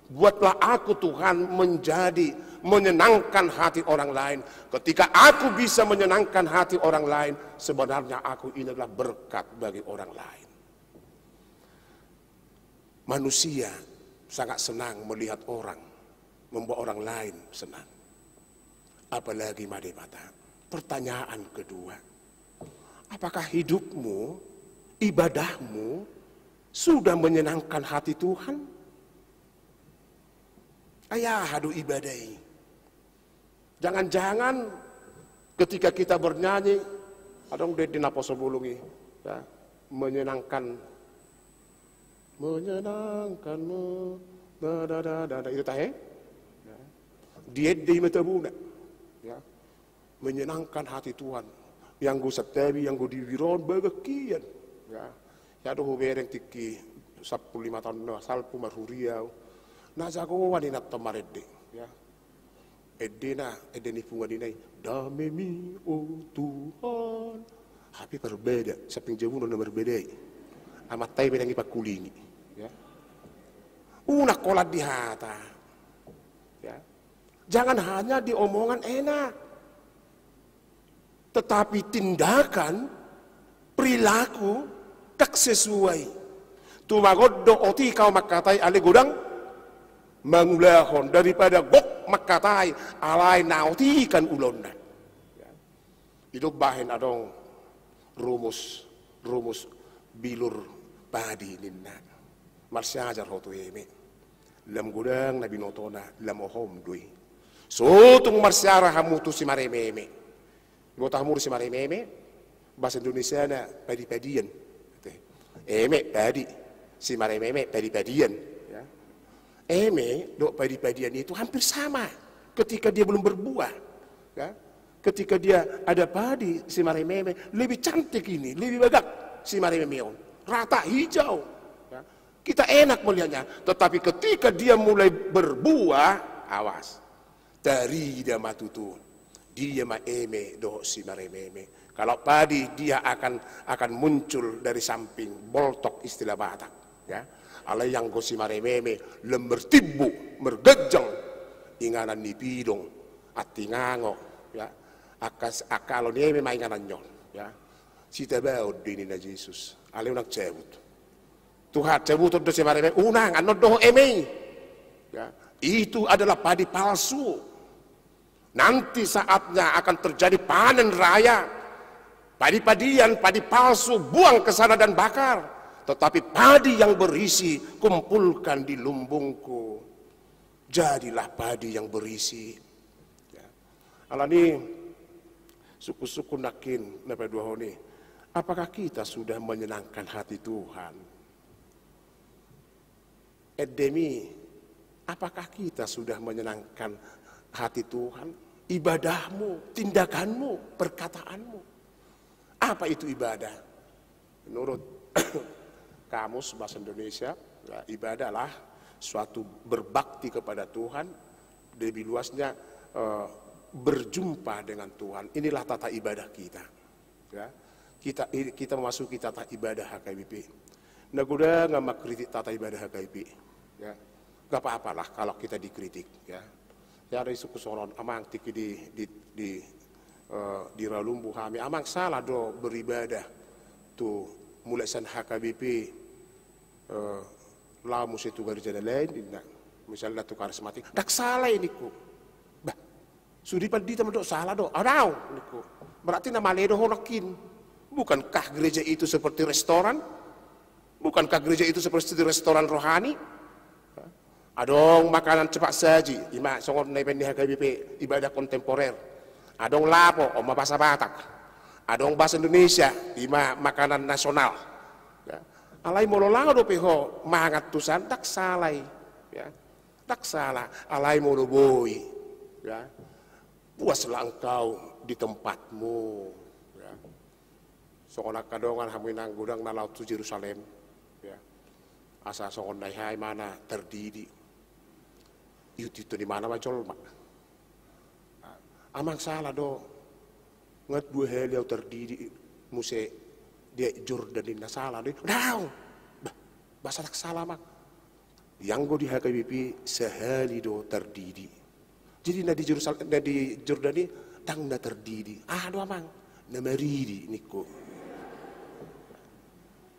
buatlah aku Tuhan menjadi menyenangkan hati orang lain. Ketika aku bisa menyenangkan hati orang lain, sebenarnya aku ini adalah berkat bagi orang lain. Manusia sangat senang melihat orang, membuat orang lain senang. Apalagi ma Debata. Pertanyaan kedua, apakah hidupmu, ibadahmu sudah menyenangkan hati Tuhan? Ai aha do ibadah i? Jangan-jangan ketika kita bernyanyi, adong do ende naposo bolon i, ya, menyenangkan, menyenangkanmu, da, da, da, da, da, itu tahe? Ya. Di ende i ma tabona. Ya. Menyenangkan hati Tuhan. Ianggo santabi, ianggo di bibir on, bagas hian. Ya. Ya do hubereng tingki sampulu lima taon na salpu marhuria au. Na jagoan i nantong marende. Ya. Endena, ende ni punguan ina i, "Damemi, o Tuhan." Hape parbada, samping jabu na marbada i. Amanta i pe ndang i pangkulingi. Ya. Unang holan di hata. Ya. Jangan hanya di omongan enak. Tetapi tindakan, perilaku, ndang sesuai. Tumagon do otik au mangkatai alai godang mangulahon, daripada gok mangkatai alai na otikan ulaonna. I do umbahen adong rumus, rumus bilur padi ninna. Marsiajar ho tu eme. Lam godang na binotona, lam ohom do i. So tung marsiajar hamu tu simarememe. Diboto hamu do simarememe, bahasa Indonesiana padi-padian. Eme, padi. Simarememe, padi-padian. Ya. Eme dohot padi-padian itu hampir sama ketika dia belum berbuah. Ya. Ketika dia ada padi, simarememe, lebih cantik ini, lebih bagak simarememe on. Rata, hijau. Ya. Kita enak melihatnya, tetapi ketika dia mulai berbuah, awas. Tarida ma tutu. Dia ma eme dohot simarememe. Kalau padi, dia akan, akan muncul dari samping, boltok istilah Batak, ya. Alai anggo simarememe, lemmer timbu, mergejeng, inganan ni pidong, antingango, ya. Angka, angka alo ni eme ma inganan ni on, ya. Sitabaon do i ninna Jesus. Alai unang cabut. Tuhan, cabuton do simarememe, unang, annon dohot eme i. Ya. Itu adalah padi palsu. Nanti saatnya akan terjadi panen raya. Padi-padian, padi palsu, buang ke sana dan bakar. Tetapi padi yang berisi, kumpulkan di lumbungku. Jadilah padi yang berisi. Ya. Alani, sungkun-sungkun nangkin na paduahon i. Apakah kita sudah menyenangkan hati Tuhan? Endemi, apakah kita sudah menyenangkan hati Tuhan? Ibadahmu, tindakanmu, perkataanmu. Apa itu ibadah? Menurut Kamus Bahasa Indonesia, ya, ibadah adalah suatu berbakti kepada Tuhan, lebih luasnya, eh, berjumpa dengan Tuhan. Inilah tata ibadah kita. Ya. Kita, i-, kita memasuki tata ibadah H K B P. Na godang mangkritik tata ibadah H K B P. Ya. Gak apa-apalah kalau kita dikritik. Ya. Ya, ada isu kesoron, amang, tingki di, di, di, eh, di Ralumbu hami. Amang, salah do beribadah tu mulak sian H K B P, eh, laho muse tu gareja na lain, ninna. Misalna tu karismatik. Ndang salah i, ningku. Bah, sude pandita mandok salah do. Adong, ningku. Berarti na male do ho nangkin. Bukankah gereja itu seperti restoran? Bukankah gereja itu seperti restoran rohani? Adong makanan cepat saji, ima songon na ibaen ni H K B P, ibadah kontemporer. Adong lapo, on ma bahasa Batak. Adong bahasa Indonesia, ima makanan nasional. Ya. Alai molo laho dope ho mangan tu san, ndang salah i. Ya. Ndang salah, alai molo boi. Ya. Puaslah engkau di tempatmu. Ya. Songon angka dongan hamu inang, godang na laho tu Jerusalem. Ya. Asa songon na i hai ma na tardidi. Ihut-ihuton imana ma jolma. Amang, salah do. Nga dua hali au tardidi muse di Aek Jordan, ninna, salah do i. Daong. Bah, bahasa ndang salah, amang. Ianggo di H K B P sahali do tardidi. Jadi na di Jerusal-, na di Jordan i ndang na tardidi. Aha do, amang? Na maridi, ningku.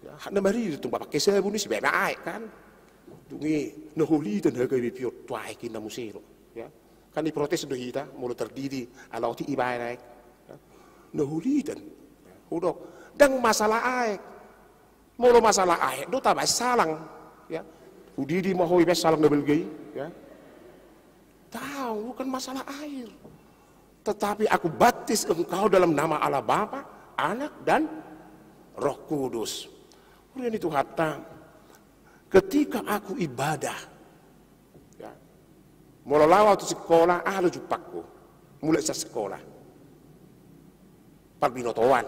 Ya, na maridi tung, bapangke sabun i, sibaen aek kan. Dung i na holitan H K B P on tu aek i, na muse do. Ya. Kan diprotes do hita molo tardidi ala otik ibaen aek. Ya. Na holitan. Hudok, ndang masalah aek. Molo masalah aek do, tabaen salang. Ya. Hudidi ma ho ibaen salang na balga i. Ya. Tahu, bukan masalah air. Tetapi aku baptis engkau dalam nama Allah Bapa, Anak, dan Roh Kudus. Huria ni Tuhanta, ketika aku ibadah, ya, molo laho au tu sikola, aha do jumpangku? Mulak sian sikola. Parbinotoan.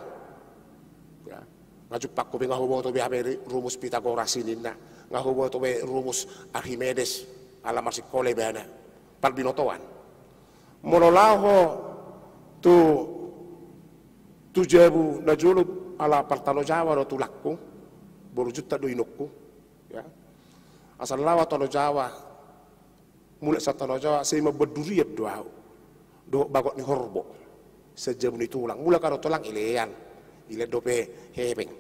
Ya. Nga jumpangku be, nga huboto be hape rumus Pitagoras i, ninna. Nga huboto be rumus Archimedes, ala marsikola ibana. Parbinotoan. Molo laho tu, tu jabu na jolo, ala partano Jawa do tulangku, boru Juntak do inongku. Ya. Asa laho au tano Jawa, mulak sian tano Jawa, sai mamboan durian do au. Dohot bagot ni horbo. Sian jabu ni tulang. Mulak au do tulang, ilean. Ilean dope hepeng.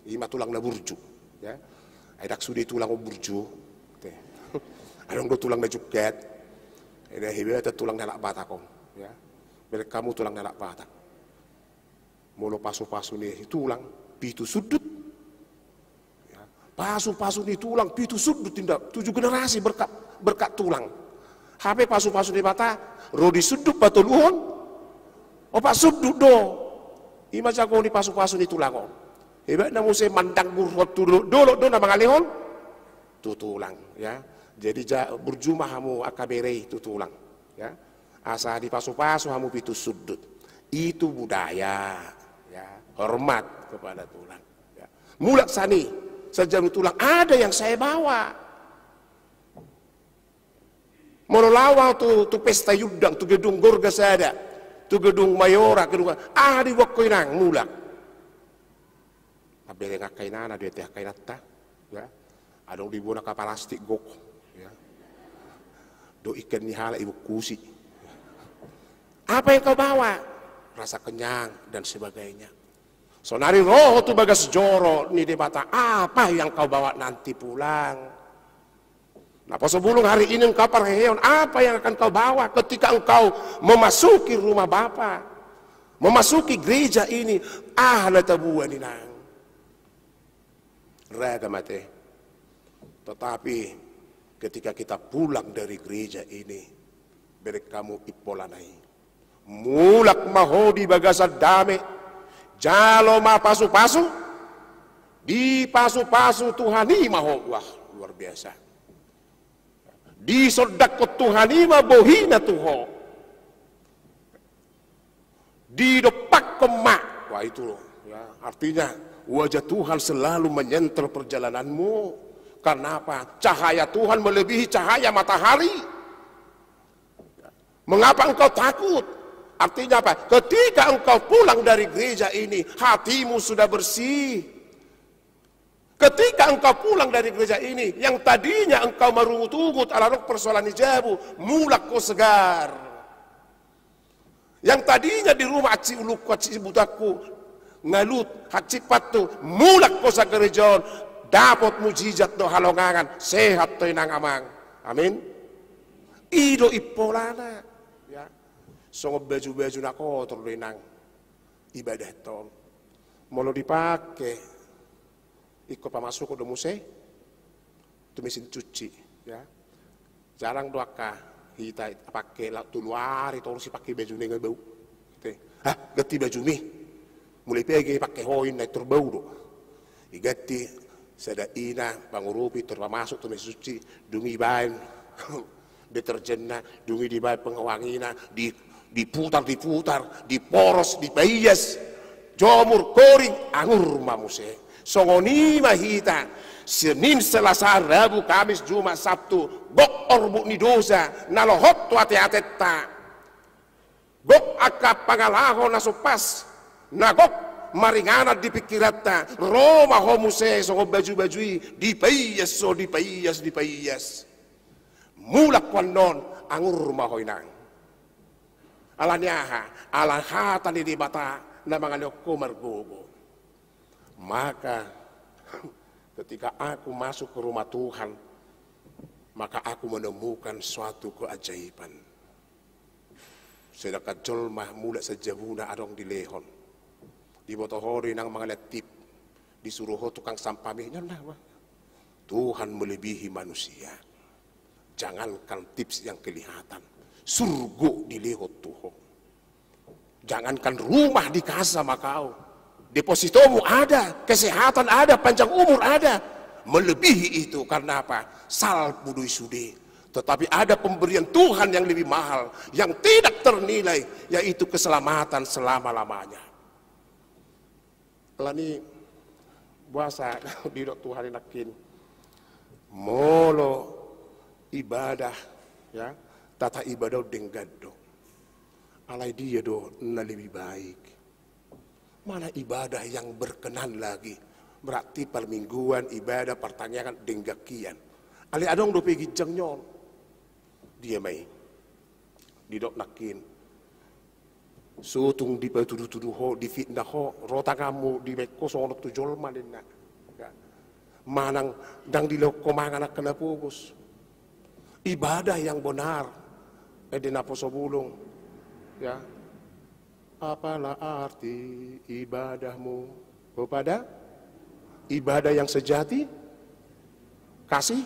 Ima tulang na burju. Ya. Ai ndang sude tulang on burju. Te. Adong do tulang na jungkat. Ai ndang hebatan tulang ni halak Batak on. Ya. Bereng hamu tulang ni halak Batak. Molo pasupasu ni tulang, pitu sundut. Ya. Pasupasu ni tulang, pitu sundut, inda, tujuh generasi berkat, berkat tulang. Hape pasupasu ni Debata, ro di sundut patoluhon, opat sundut do. Ima jago ni pasupasu ni tulang on. Hebatna muse mandanggurhon tu do-, dolok do na mangalehon tu tulang, ya. Jadi ja-, burju ma hamu angka bere i tu tulang, ya. Asa dipasupasu hamu pitu sundut. Itu budaya, ya, hormat kepada tulang. Ya. Mulak sian i, sian jabu ni tulang, ada yang saya bawa. Molo laho au tu, tu pesta iundang, tu gedung Gorga sada, Gedung Mayora, gedung aha dibuat ho inang, mulak. Mabereng angka inana do i ate, angka inanta, ya. Adong dibuat angka palastik gok, ya. Do ikan ni halak ibungkusi. Apa yang kau bawa? Rasa kenyang dan sebagainya. Sonari ro ho tu bagas joro ni Debata, apa yang kau bawa nanti pulang? Naposobulung, hari ini engkau parheheon, apa yang akan kau bawa ketika engkau memasuki rumah Bapa, memasuki gereja ini? Aha na tabuan inang? Ragam ate. Tetapi ketika kita pulang dari gereja ini, bereng hamu impolana i. Mulak ma ho di bagasan dame, jalo ma pasupasu, dipasupasu Tuhan i ma ho. Wah, luar biasa. Disondangkon Tuhan i ma bohina tu ho. Didompakkon ma. Wah, itu loh, ya, artinya wajah Tuhan selalu menyenter perjalananmu. Karena apa? Cahaya Tuhan melebihi cahaya matahari. Mengapa engkau takut? Artinya apa? Ketika engkau pulang dari gereja ini, hatimu sudah bersih. Ketika engkau pulang dari gereja ini, yang tadinya engkau marungut-ungut ala adong persoalan ni jabu, mulak ho segar. Yang tadinya di rumah hansit ulungku, hansit butangku, ngalut, hansit pantu, mulak ho sagereja on, dapot mujizat dohot halongangan, sehat ho inang amang. Amin. I do impolana. Ya. Songon baju-baju na kotor do inang ibadah on. Molo dipake, ingkon pamasukhon do muse tu mesin cuci, ya. Jarang do angka hita pake laho tolu ari torus dipake bajuna, nga bau. Te, ah, ganti bajumi. Mulai pege pake ho inna, tor bau do. Diganti sada ina pangurupi, tor pamasuk tu mesin cuci, dung i baen deterjenna, dung i dibaen pengawangina, di, diputar, diputar, diporos, dipaias, jomur, koring, angur ma muse. Songon i ma hita, Senin, Selasa, Rabu, Kamis, Jumat, Sabtu, gok orbuk ni dosa na lohot tu ate-atenta. Gok angka pangalaho na so pas, na gok maringanan di pingkiranta, ro ma ho muse songon baju-baju i, dipaias ho, dipaias, dipaias. Mulak ho annon, angur ma ho inang. Ala ni aha? Ala hata ni Debata na mangalehon ho margogo. Maka ketika aku masuk ke rumah Tuhan, maka aku menemukan suatu keajaiban. Sedangkan jolma mulak sian jabuna adong dilehon. Diboto ho do inang mangalehon tip, disuru ho tukang sampah, misalna, bah. Tuhan melebihi manusia. Jangankan tips yang kelihatan, surgo dilehon tu ho. Jangankan rumah di kasa ma kau, depositomu ada, kesehatan ada, panjang umur ada. Melebihi itu, karena apa? Salpu do i sude. Tetapi ada pemberian Tuhan yang lebih mahal, yang tidak ternilai, yaitu keselamatan selama-lamanya. Alani boasa didok Tuhan i nangkin, molo ibadah, ya, tata ibadah on denggan do. Alai dia do na lebih baik? Mana ibadah yang berkenan lagi? Berarti parmingguan, ibadah, partangiangan denggan hian. Alai adong dope ginjang ni on. Dia ma i? Didok nangkin, so tung dipatudu-tudu ho, difitnah ho, ro tanganmu, dibaen ho songon on tu jolma, ninna. Ya. Manang ndang dilehon ho mangan angka na pogos. Ibadah yang benar. Ende naposobulung. Ya. Apalah arti ibadahmu kepada ibadah yang sejati? Kasih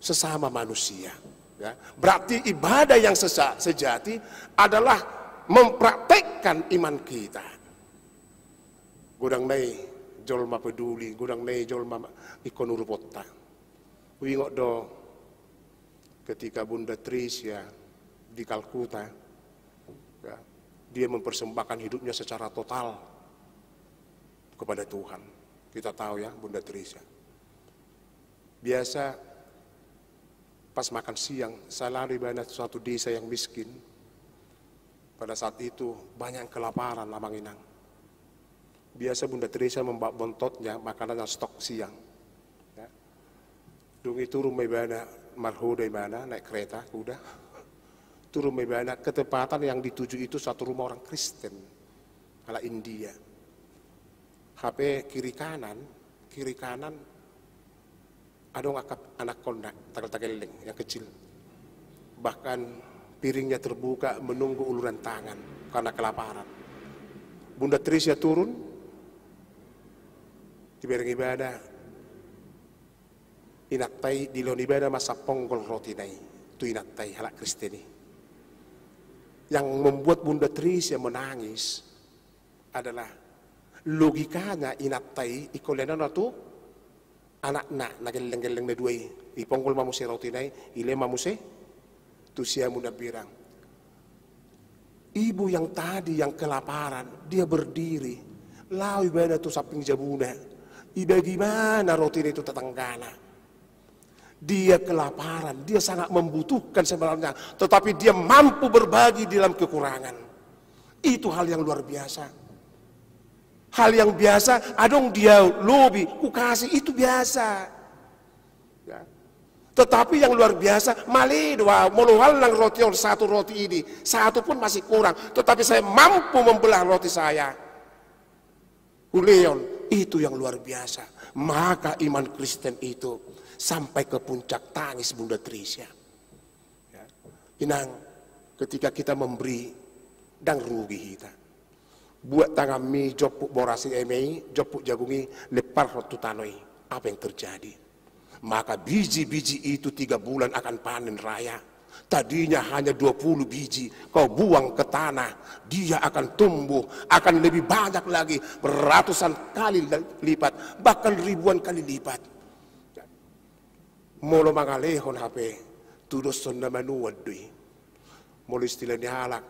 sesama manusia. Ya. Berarti ibadah yang sesa-, sejati adalah mempraktekkan iman kita. Godang na i jolma peduli, godang na i jolma ma-, ingkon uruponta. Huingot do ketika Bunda Tresia di Kalkuta, ya, dia mempersembahkan hidupnya secara total kepada Tuhan. Kita tahu, ya, Bunda Tresia. Biasa pas makan siang, selalu ibana suatu desa yang miskin, Pada saat itu banyak yang kelaparan, Amang Inang. Biasa Bunda Teresa membawa bontotnya, makanannya stok siang. Ya. Dung i turun ma ibana, marhoda ibana, naik kereta, kuda. Turun ma ibana, ketepatan yang dituju itu satu rumah orang Kristen, ala India. Hape kiri kanan, kiri kanan, adong angka anakkonna, tagel-tagelleng, yang kecil. Bahkan piringnya terbuka menunggu uluran tangan karena kelaparan. Bunda Teresa turun, dibereng ibana, inanta i, dilehon ibana ma saponggol rotina i tu inanta i, halak Kristen i. Yang membuat Bunda Teresa menangis adalah logikanya inanta i, ingkon lehonon tu anakna na gelleng-gelleng na dua i. Iponggol ma muse rotina i, ilehon ma muse tu siamun, na bilang. Ibu yang tadi yang kelaparan, dia berdiri, laho ibana tu samping jabuna, ibagi ibana rotina i tu tetanggana. Dia kelaparan, dia sangat membutuhkan sebenarnya, tetapi dia mampu berbagi dalam kekurangan. Itu hal yang luar biasa. Hal yang biasa, adong dia lobi, kukasih, itu biasa. Ya. Tetapi yang luar biasa, male do au, molo huallang roti on, satu roti ini, satu pun masih kurang, tetapi saya mampu membelah roti saya. Hulehon, itu yang luar biasa. Maka iman Kristen itu sampai ke puncak tangis Bunda Teresa. Ya. Inang, ketika kita memberi, ndang rugi hita. Buat tanganmi jomput boras i, eme i, jomput jagung i, lemparhon tu tano i. Apa yang terjadi? Maka biji-biji itu tiga bulan akan panen raya. Tadinya hanya dua puluh biji, kau buang ke tanah, dia akan tumbuh, akan lebih banyak lagi, beratusan kali lipat, bahkan ribuan kali lipat. Molo mangalehon hape, tudoshon na manuan do i. Molo istilah ni halak,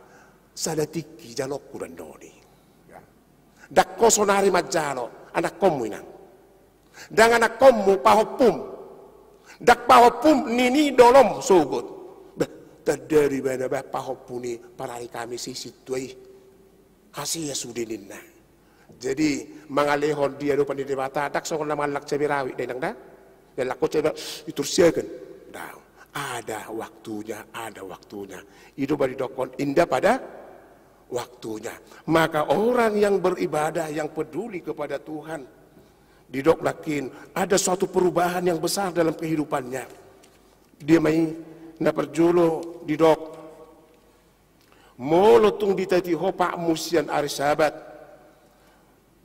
sada tingki jalongku, ninna i. Ya. Ndang ho saonari manjalo, anakkonmu, Inang. Ndang anakkonmu, pahompum. Ndang pahompum, ninna i, dolom sogot. Bah, tanda do ibana, bah, pahompu ni parari kami si sintua i. Hasea sude, ninna. Jadi, mangalehon di adopan ni Debata, ndang songon na mangallang cabe rawit da, Inang, da. Diallangkon cabe, itursiaken. Ndang. Ada waktunya, ada waktunya. I do ba didokkon indah pada waktunya. Maka orang yang beribadah, yang peduli kepada Tuhan, didok nangkin, ada suatu perubahan yang besar dalam kehidupannya. Dia ma i, na parjolo didok, molo tung ditati ho patmu sian ari Sabat,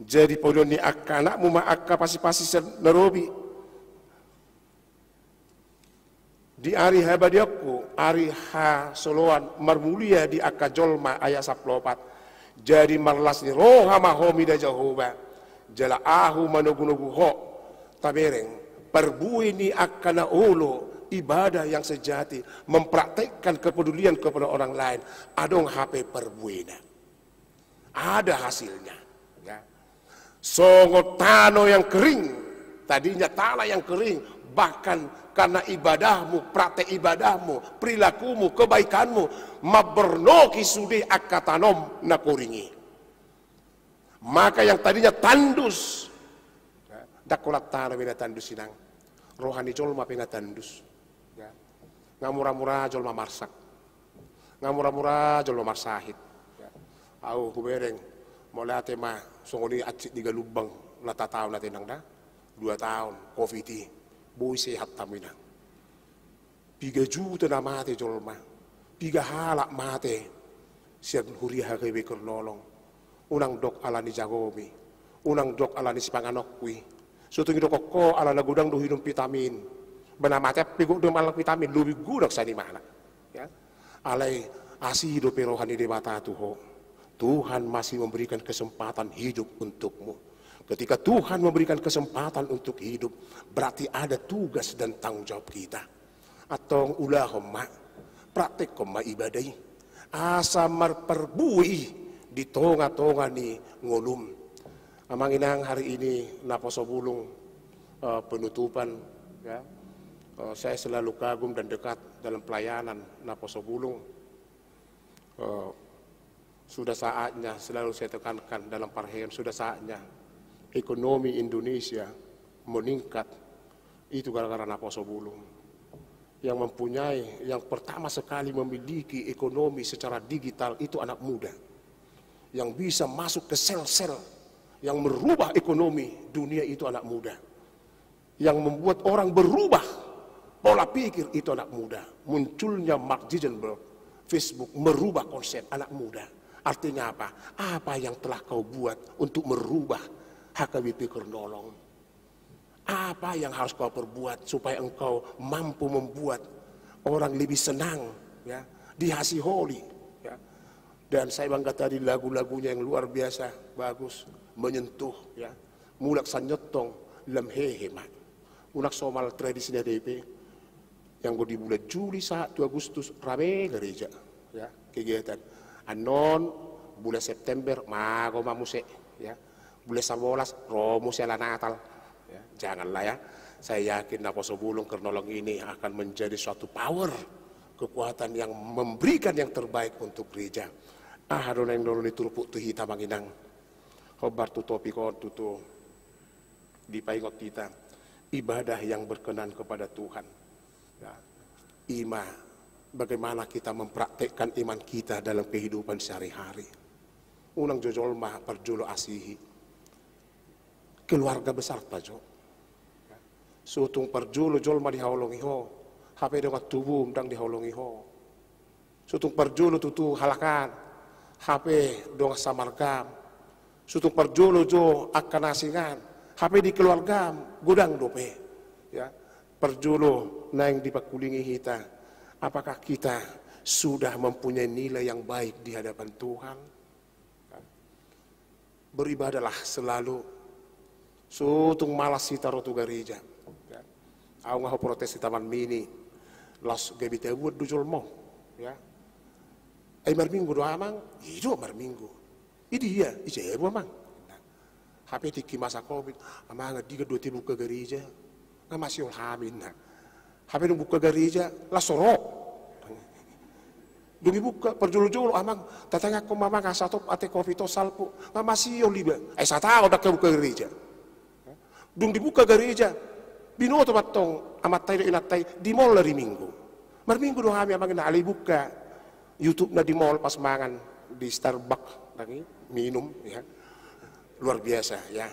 jadi paulihon ni angka anakmu ma angka pasipasi sian na robi. Di ari habadiaonku, ari hasoloan, marmulia di angka jolma, ayat sampulu opat. Jadi marlas ni roha ma ho mida Jahowa, jala ahu manogunogu ho. Tabereng, parbue ni angka na olo, ibadah yang sejati, mempraktekkan kepedulian kepada orang lain, adong hape parbuena. Ada hasilnya. Ya. Songon tano yang kering, tadinya tanah yang kering, bahkan karena ibadahmu, praktek ibadahmu, perilakumu, kebaikanmu, mambornoki sude angka tano na kering i. Maka yang tadinya tandus, ya, ndang holan tano be na tandus, Inang. Roha ni jolma pe nga tandus. Ya. Nga mura-mura jolma marsak. Nga mura-mura jolma marsahit. Ya. Ahu hubereng, mauliate ma, songon i hansit ni galumbang na tataon ate, Inang, da. Dua taon, covid i. Boi sehat hamu, Inang. Piga juta na mate jolma, piga halak mate sian huria H K B Kernolong. Unang dok ala ni jagomi, unang dok ala ni sipanganonku i. So tung didok ho ala na godang do huinum vitamin. Ba na mate pe gok do mangallang vitamin, lobi godang sian imana. Ya. Alai asi dope roha ni Debata tu ho. Tuhan masih memberikan kesempatan hidup untukmu. Ketika Tuhan memberikan kesempatan untuk hidup, berarti ada tugas dan tanggung jawab kita. Antong ulahon ma, praktekkon ma ibadah i, asa marparbue i di tonga-tonga ni ngolum. Amang Inang, hari ini Naposo Bulung, eh, penutupan, ya. Eh, saya selalu kagum dan dekat dalam pelayanan Naposo Bulung. Eh, Sudah saatnya, selalu saya tekankan dalam parheon, sudah saatnya ekonomi Indonesia meningkat. Itu gara-gara naposo bulung. Yang mempunyai, yang pertama sekali memiliki ekonomi secara digital itu anak muda. Yang bisa masuk ke sel-sel yang merubah ekonomi dunia itu anak muda. Yang membuat orang berubah pola pikir itu anak muda. Munculnya Mark Zuckerberg, Facebook, merubah konsep, anak muda. Artinya apa? Apa yang telah kau buat untuk merubah H K B P Kernolong? Apa yang harus kau perbuat supaya engkau mampu membuat orang lebih senang, ya, dihasiholi, ya? Dan saya bangga tadi lagu-lagunya yang luar biasa bagus, menyentuh, ya. Mulak sian nyontong, lam hehe ma. Unang somal tradisi na dope, yang di bulan Juli sahat tu Agustus, rame gareja, ya, kegiatan. Annon bulan September, mago ma muse, ya. Bulan sabolas, ro muse ala Natal. Ya, janganlah, ya. Saya yakin naposo bulung Kernolong ini akan menjadi suatu power, kekuatan yang memberikan yang terbaik untuk gereja. Aha do naeng dolo ni turpuk tu hita, amang inang? Hombar tu topik on tutu dipaingot hita ibadah yang berkenan kepada Tuhan. Ya. Ima bagaimana kita mempraktekkan iman kita dalam kehidupan sehari-hari. Unang jo jolma parjolo asihi keluarga besarta jo. So tung parjolo jolma dihaholongi ho, hape dongan tubum ndang dihaholongi ho. So tung parjolo tutu halak an, hape dongan samargam. So tung parjolo jo angka na asing an, hape di keluargam godang dope. Ya, parjolo naeng dipangkulingi hita, apakah kita sudah mempunyai nilai yang baik di hadapan Tuhan? Beribadahlah selalu. So tung malas hita ro tu gareja. Au nga ho protes di Taman Mini. Laos gabe tabuan do jolma on. Ya. Ai marminggu do, amang? I do marminggu. I dia, i jabu, amang. Hape tingki masa covid, amang, andigan do ate buka gareja? Nga masihol hami, ninna. Hape dung buka gareja, laos so ro. Dung dibuka, parjolo-jolo, amang, tatangiangkon ma, amang, asa stop ate covid on salpu. Nga masihol iba. Ai sataon ndang buka gareja. Dung dibuka gareja, binoto ma antong amanta i dohot inanta i di mall ari Minggu. Marminggu do hami, amang, ninna, alai buka YouTube-na di mall pas mangan di Starbucks, lagi minum, ya. Luar biasa, ya.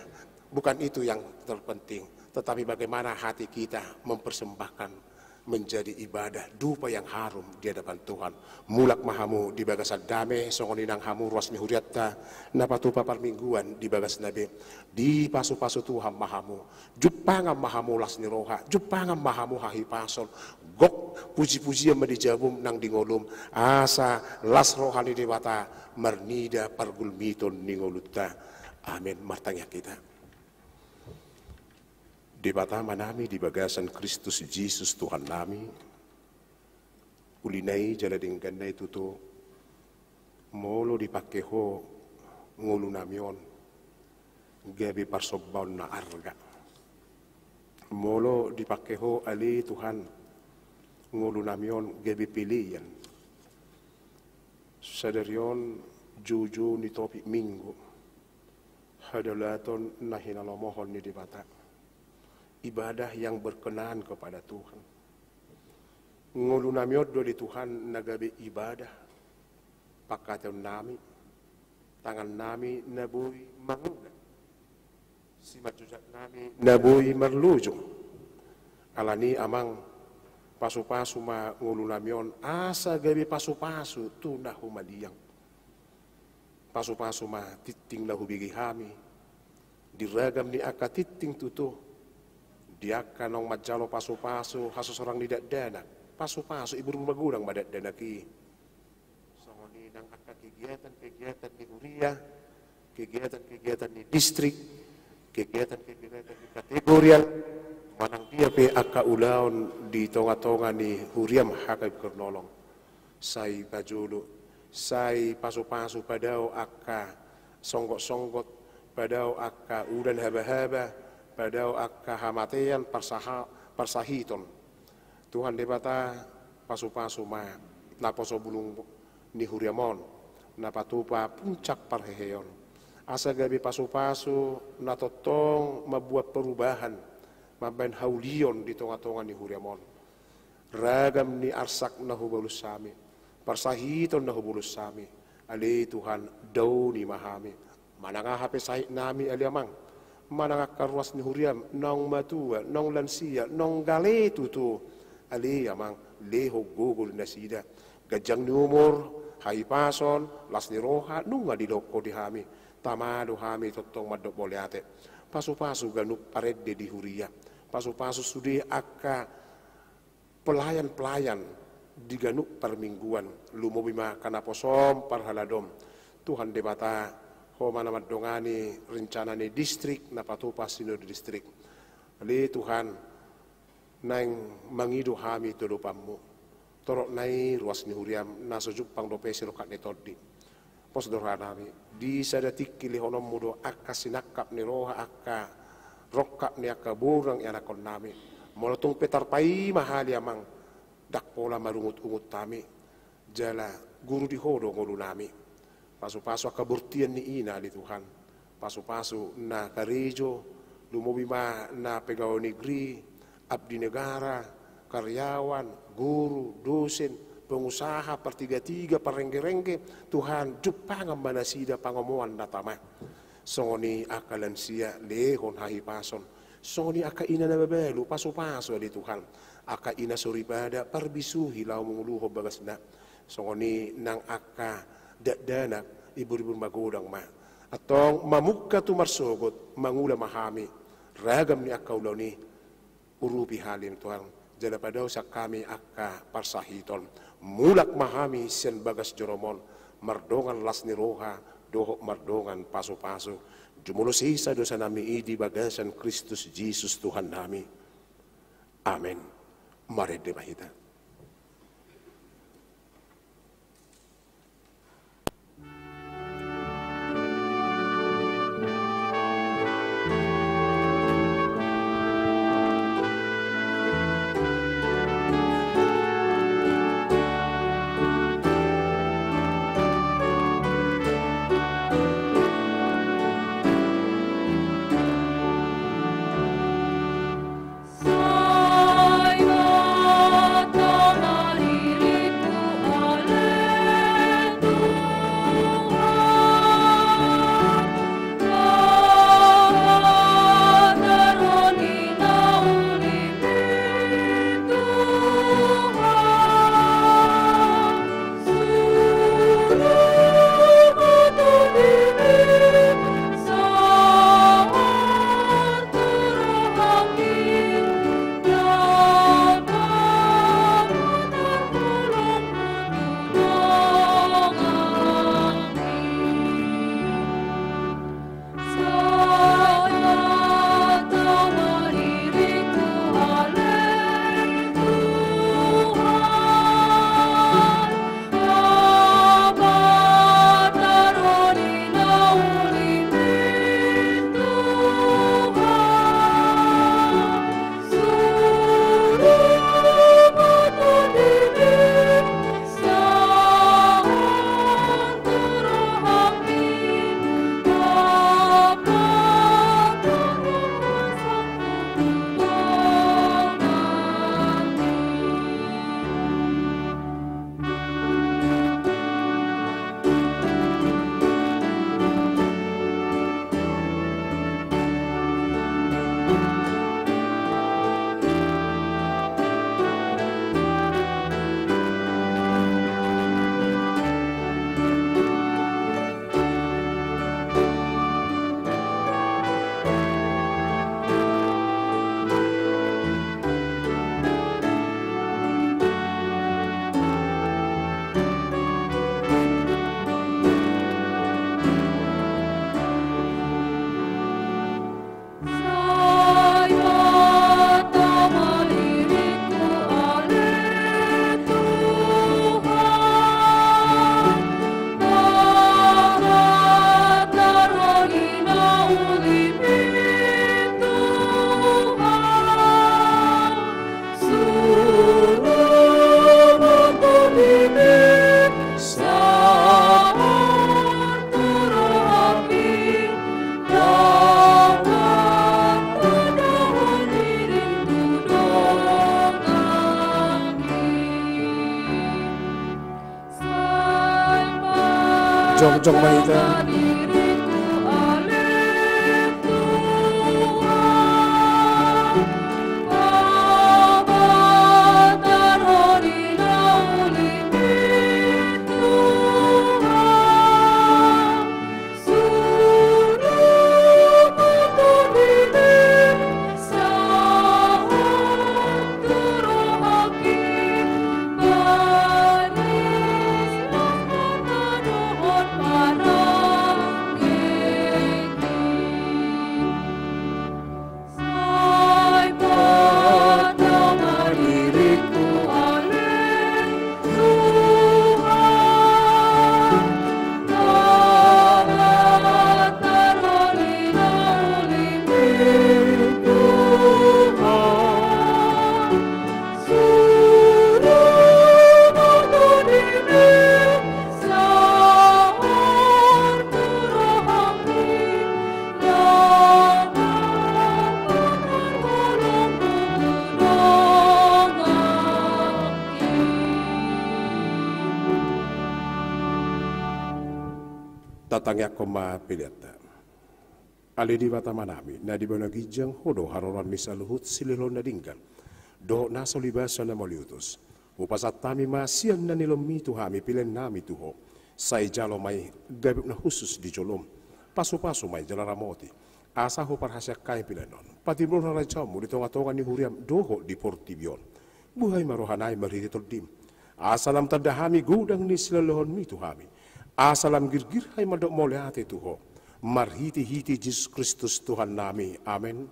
Bukan itu yang terpenting, tetapi bagaimana hati kita mempersembahkan menjadi ibadah dupa yang harum di hadapan Tuhan. Mulak ma hamu di bagasan dame, songon i nang hamu ruas ni hurianta na patupa parmingguan di bagasna be. Dipasu-pasu Tuhan ma hamu. Jumpangan ma hamu las ni roha, jumpangan ma hamu hahipason. Gok puji-pujian ma di jabum nang di ngolum, asa las roha ni Debata marnida pargulmiton ni ngolunta. Amen. Martangiang hita. Debata Amanami di bagasan Kristus Jesus Tuhannami, ulina i jala dengganna i tutu, molo dipangke Ho ngolunami on gabe parsombaon na arga. Molo dipangke Ho ale Tuhan ngolunami on gabe pelean. Sadari on joujou ni topik Minggu, hadaulaton na hinalomohon ni Debata, ibadah yang berkenan kepada Tuhan. Ngolunami on do ale Tuhan na gabe ibadah pangkataionnami, tangannami na boi mangula, simanjujutnami na boi marlojong. Alani, Amang, pasu-pasu ma ngolunami on asa gabe pasu-pasu tu na humaliang. Pasu-pasu ma tingting na hubege hami di ragam ni angka tingting tutu, di angka naung manjalo pasu-pasu hasosorang ni dakdanak. Pasu-pasu, iburbur magodang ma dakdanak i. Songon i nang angka kegiatan-kegiatan ni huria, kegiatan-kegiatan ni distrik, kegiatan-kegiatan ni kategorial, manang dia pe angka ulaon di tonga-tonga ni huriam H K B Kernolong. Sai pajolo, sai pasu-pasu padao angka songgot-songgot, padao angka udan haba-haba, padao angka hamatean, parsaha-, parsahiton. Tuhan Debata, pasu-pasu ma naposo bulung ni huriam on, na patupa puncak parheheon. Asa gabe pasu-pasu na tongtong mambuat perubahan, mambahen haulion di tonga-tonga ni huriam on. Ragam ni arsak na hubolus hami, parsahiton na hubolus hami, ale Tuhan, daoni ma hami. Manang aha pe sahit nami ale Amang, manang angka ruas ni huriam, naung matua, naung lansia, naung gale tutu, ale Amang, lehon gogo di nasida. Ganjang ni umur, hahipason, las ni roha, nunga dilehon Ho di hami. Tama do hami tongtong mandok mauliate. Pasu-pasu ganup parende di huria. Pasu-pasu sude angka pelayan-pelayan di ganup parmingguan, lumobi ma angka naposom parhaladom. Tuhan Debata, Ho ma na mandongani rencana ni distrik, na patupa sinode distrik. Ale Tuhan, naeng mangido hami tu adopanMu. Torop na i ruas ni huriam, na so jumpang dope sirongkap ni tondi. Pos do roha nami, di sada tingki lehononmu do angka sinangkap ni roha, angka rongkap ni angka boru nang ianakhon nami. Molo tung pe tarpaima hali Amang, ndang pola marungut-ungut hami, jala guru di Ho do ngolu nami. Pasu-pasu angka bortian ni ina ale Tuhan. Pasu-pasu na karejo, lumobi ma na pegawai negeri, abdi negara, karyawan, guru, dosen, pengusaha, partiga-tiga, parrengge-rengge, Tuhan, jumpangan ma nasida pangomoan na tama. Songon i angka lansia, lehon hahipason. Songon i angka ina na mabalu, pasu-pasu ale Tuhan. Angka ina soripada, parbisuhi laho manguluhon bagasna. Songon i nang angka dakdanak, ibur-ibur magodang ma. Antong mamungka tu marsogot, mangula ma hami. Ragam ni angka ulaon i, urupi hami Tuhan, jala padaoshon hami angka parsahiton. Mulak ma hami sian bagas joroM on, mardongan las ni roha, dohot mardongan pasu-pasu. Jumolo sesa dosa nami i di bagasan Kristus Jesus Tuhan nami. Amen. Marende ma hita. Jongjong ma hita. Tatangiangkon ma peleanta. Ale Debata Amanami, na di banua ginjang, Ho do haroroan ni saluhut silehon na denggan dohot na so libasan na mauliutus. Hupasahat hami ma sian na nilehonmi tu hami peleannami tu Ho. Sai jalo ma i gabe na hushus di jolom. Pasupasu ma i jala ramoti, asa huparhaseang hami pelean on patimbulhon harajaonmu di tongatonga ni huriam dohot di portibi on. Buhai ma rohanami marhite Tondim, asa lam tanda hami godang ni silehonlehonmi tu hami, asa lam girgir hami mandok mauliate tu Ho, marhitehite Jesus Kristus Tuhannami. Amen.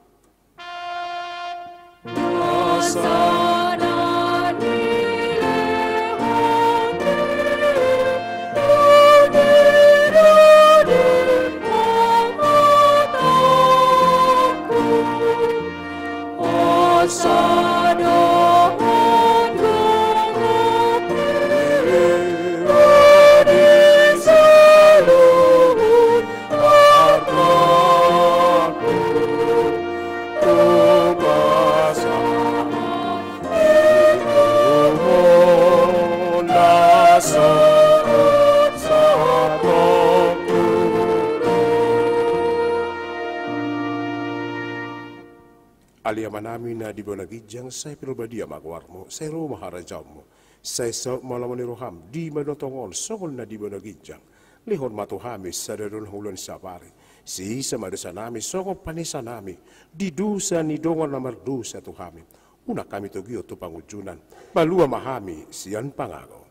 Ale Amanami na di banua ginjang, sai pinarbadia ma goarmu, sai ro ma harajaonmu, sai saut ma lomo ni roham di banua tonga on songon na di banua ginjang. Lehon ma tu hami sadari on hangoluan siapari. Sesa ma dosanami songon panesanami di dosa ni dongan na mardosa tu hami. Unang hami togihon tu pangunjunan. Palua ma hami sian pangago.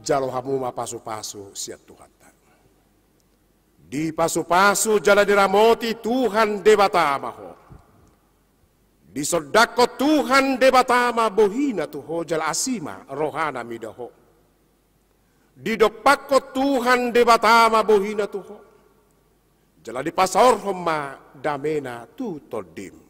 Jalo hamu ma pasupasu sian Tuhanta. Dipasupasu jala diramoti Tuhan Debata ma ho. Disondangkon Tuhan Debata ma bohina tu ho jala asi ma rohana mida ho. Didompakkon Tuhan Debata ma bohina tu ho jala dipasaorhon ma damena tu tondim.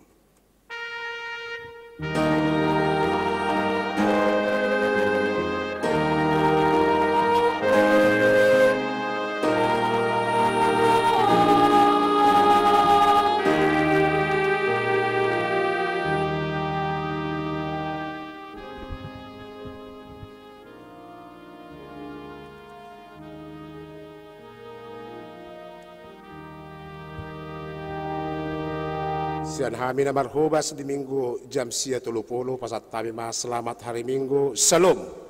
Sian hami na marhobas di Minggu jam sia tolu pulu, pasahat hami ma selamat hari Minggu. Shalom.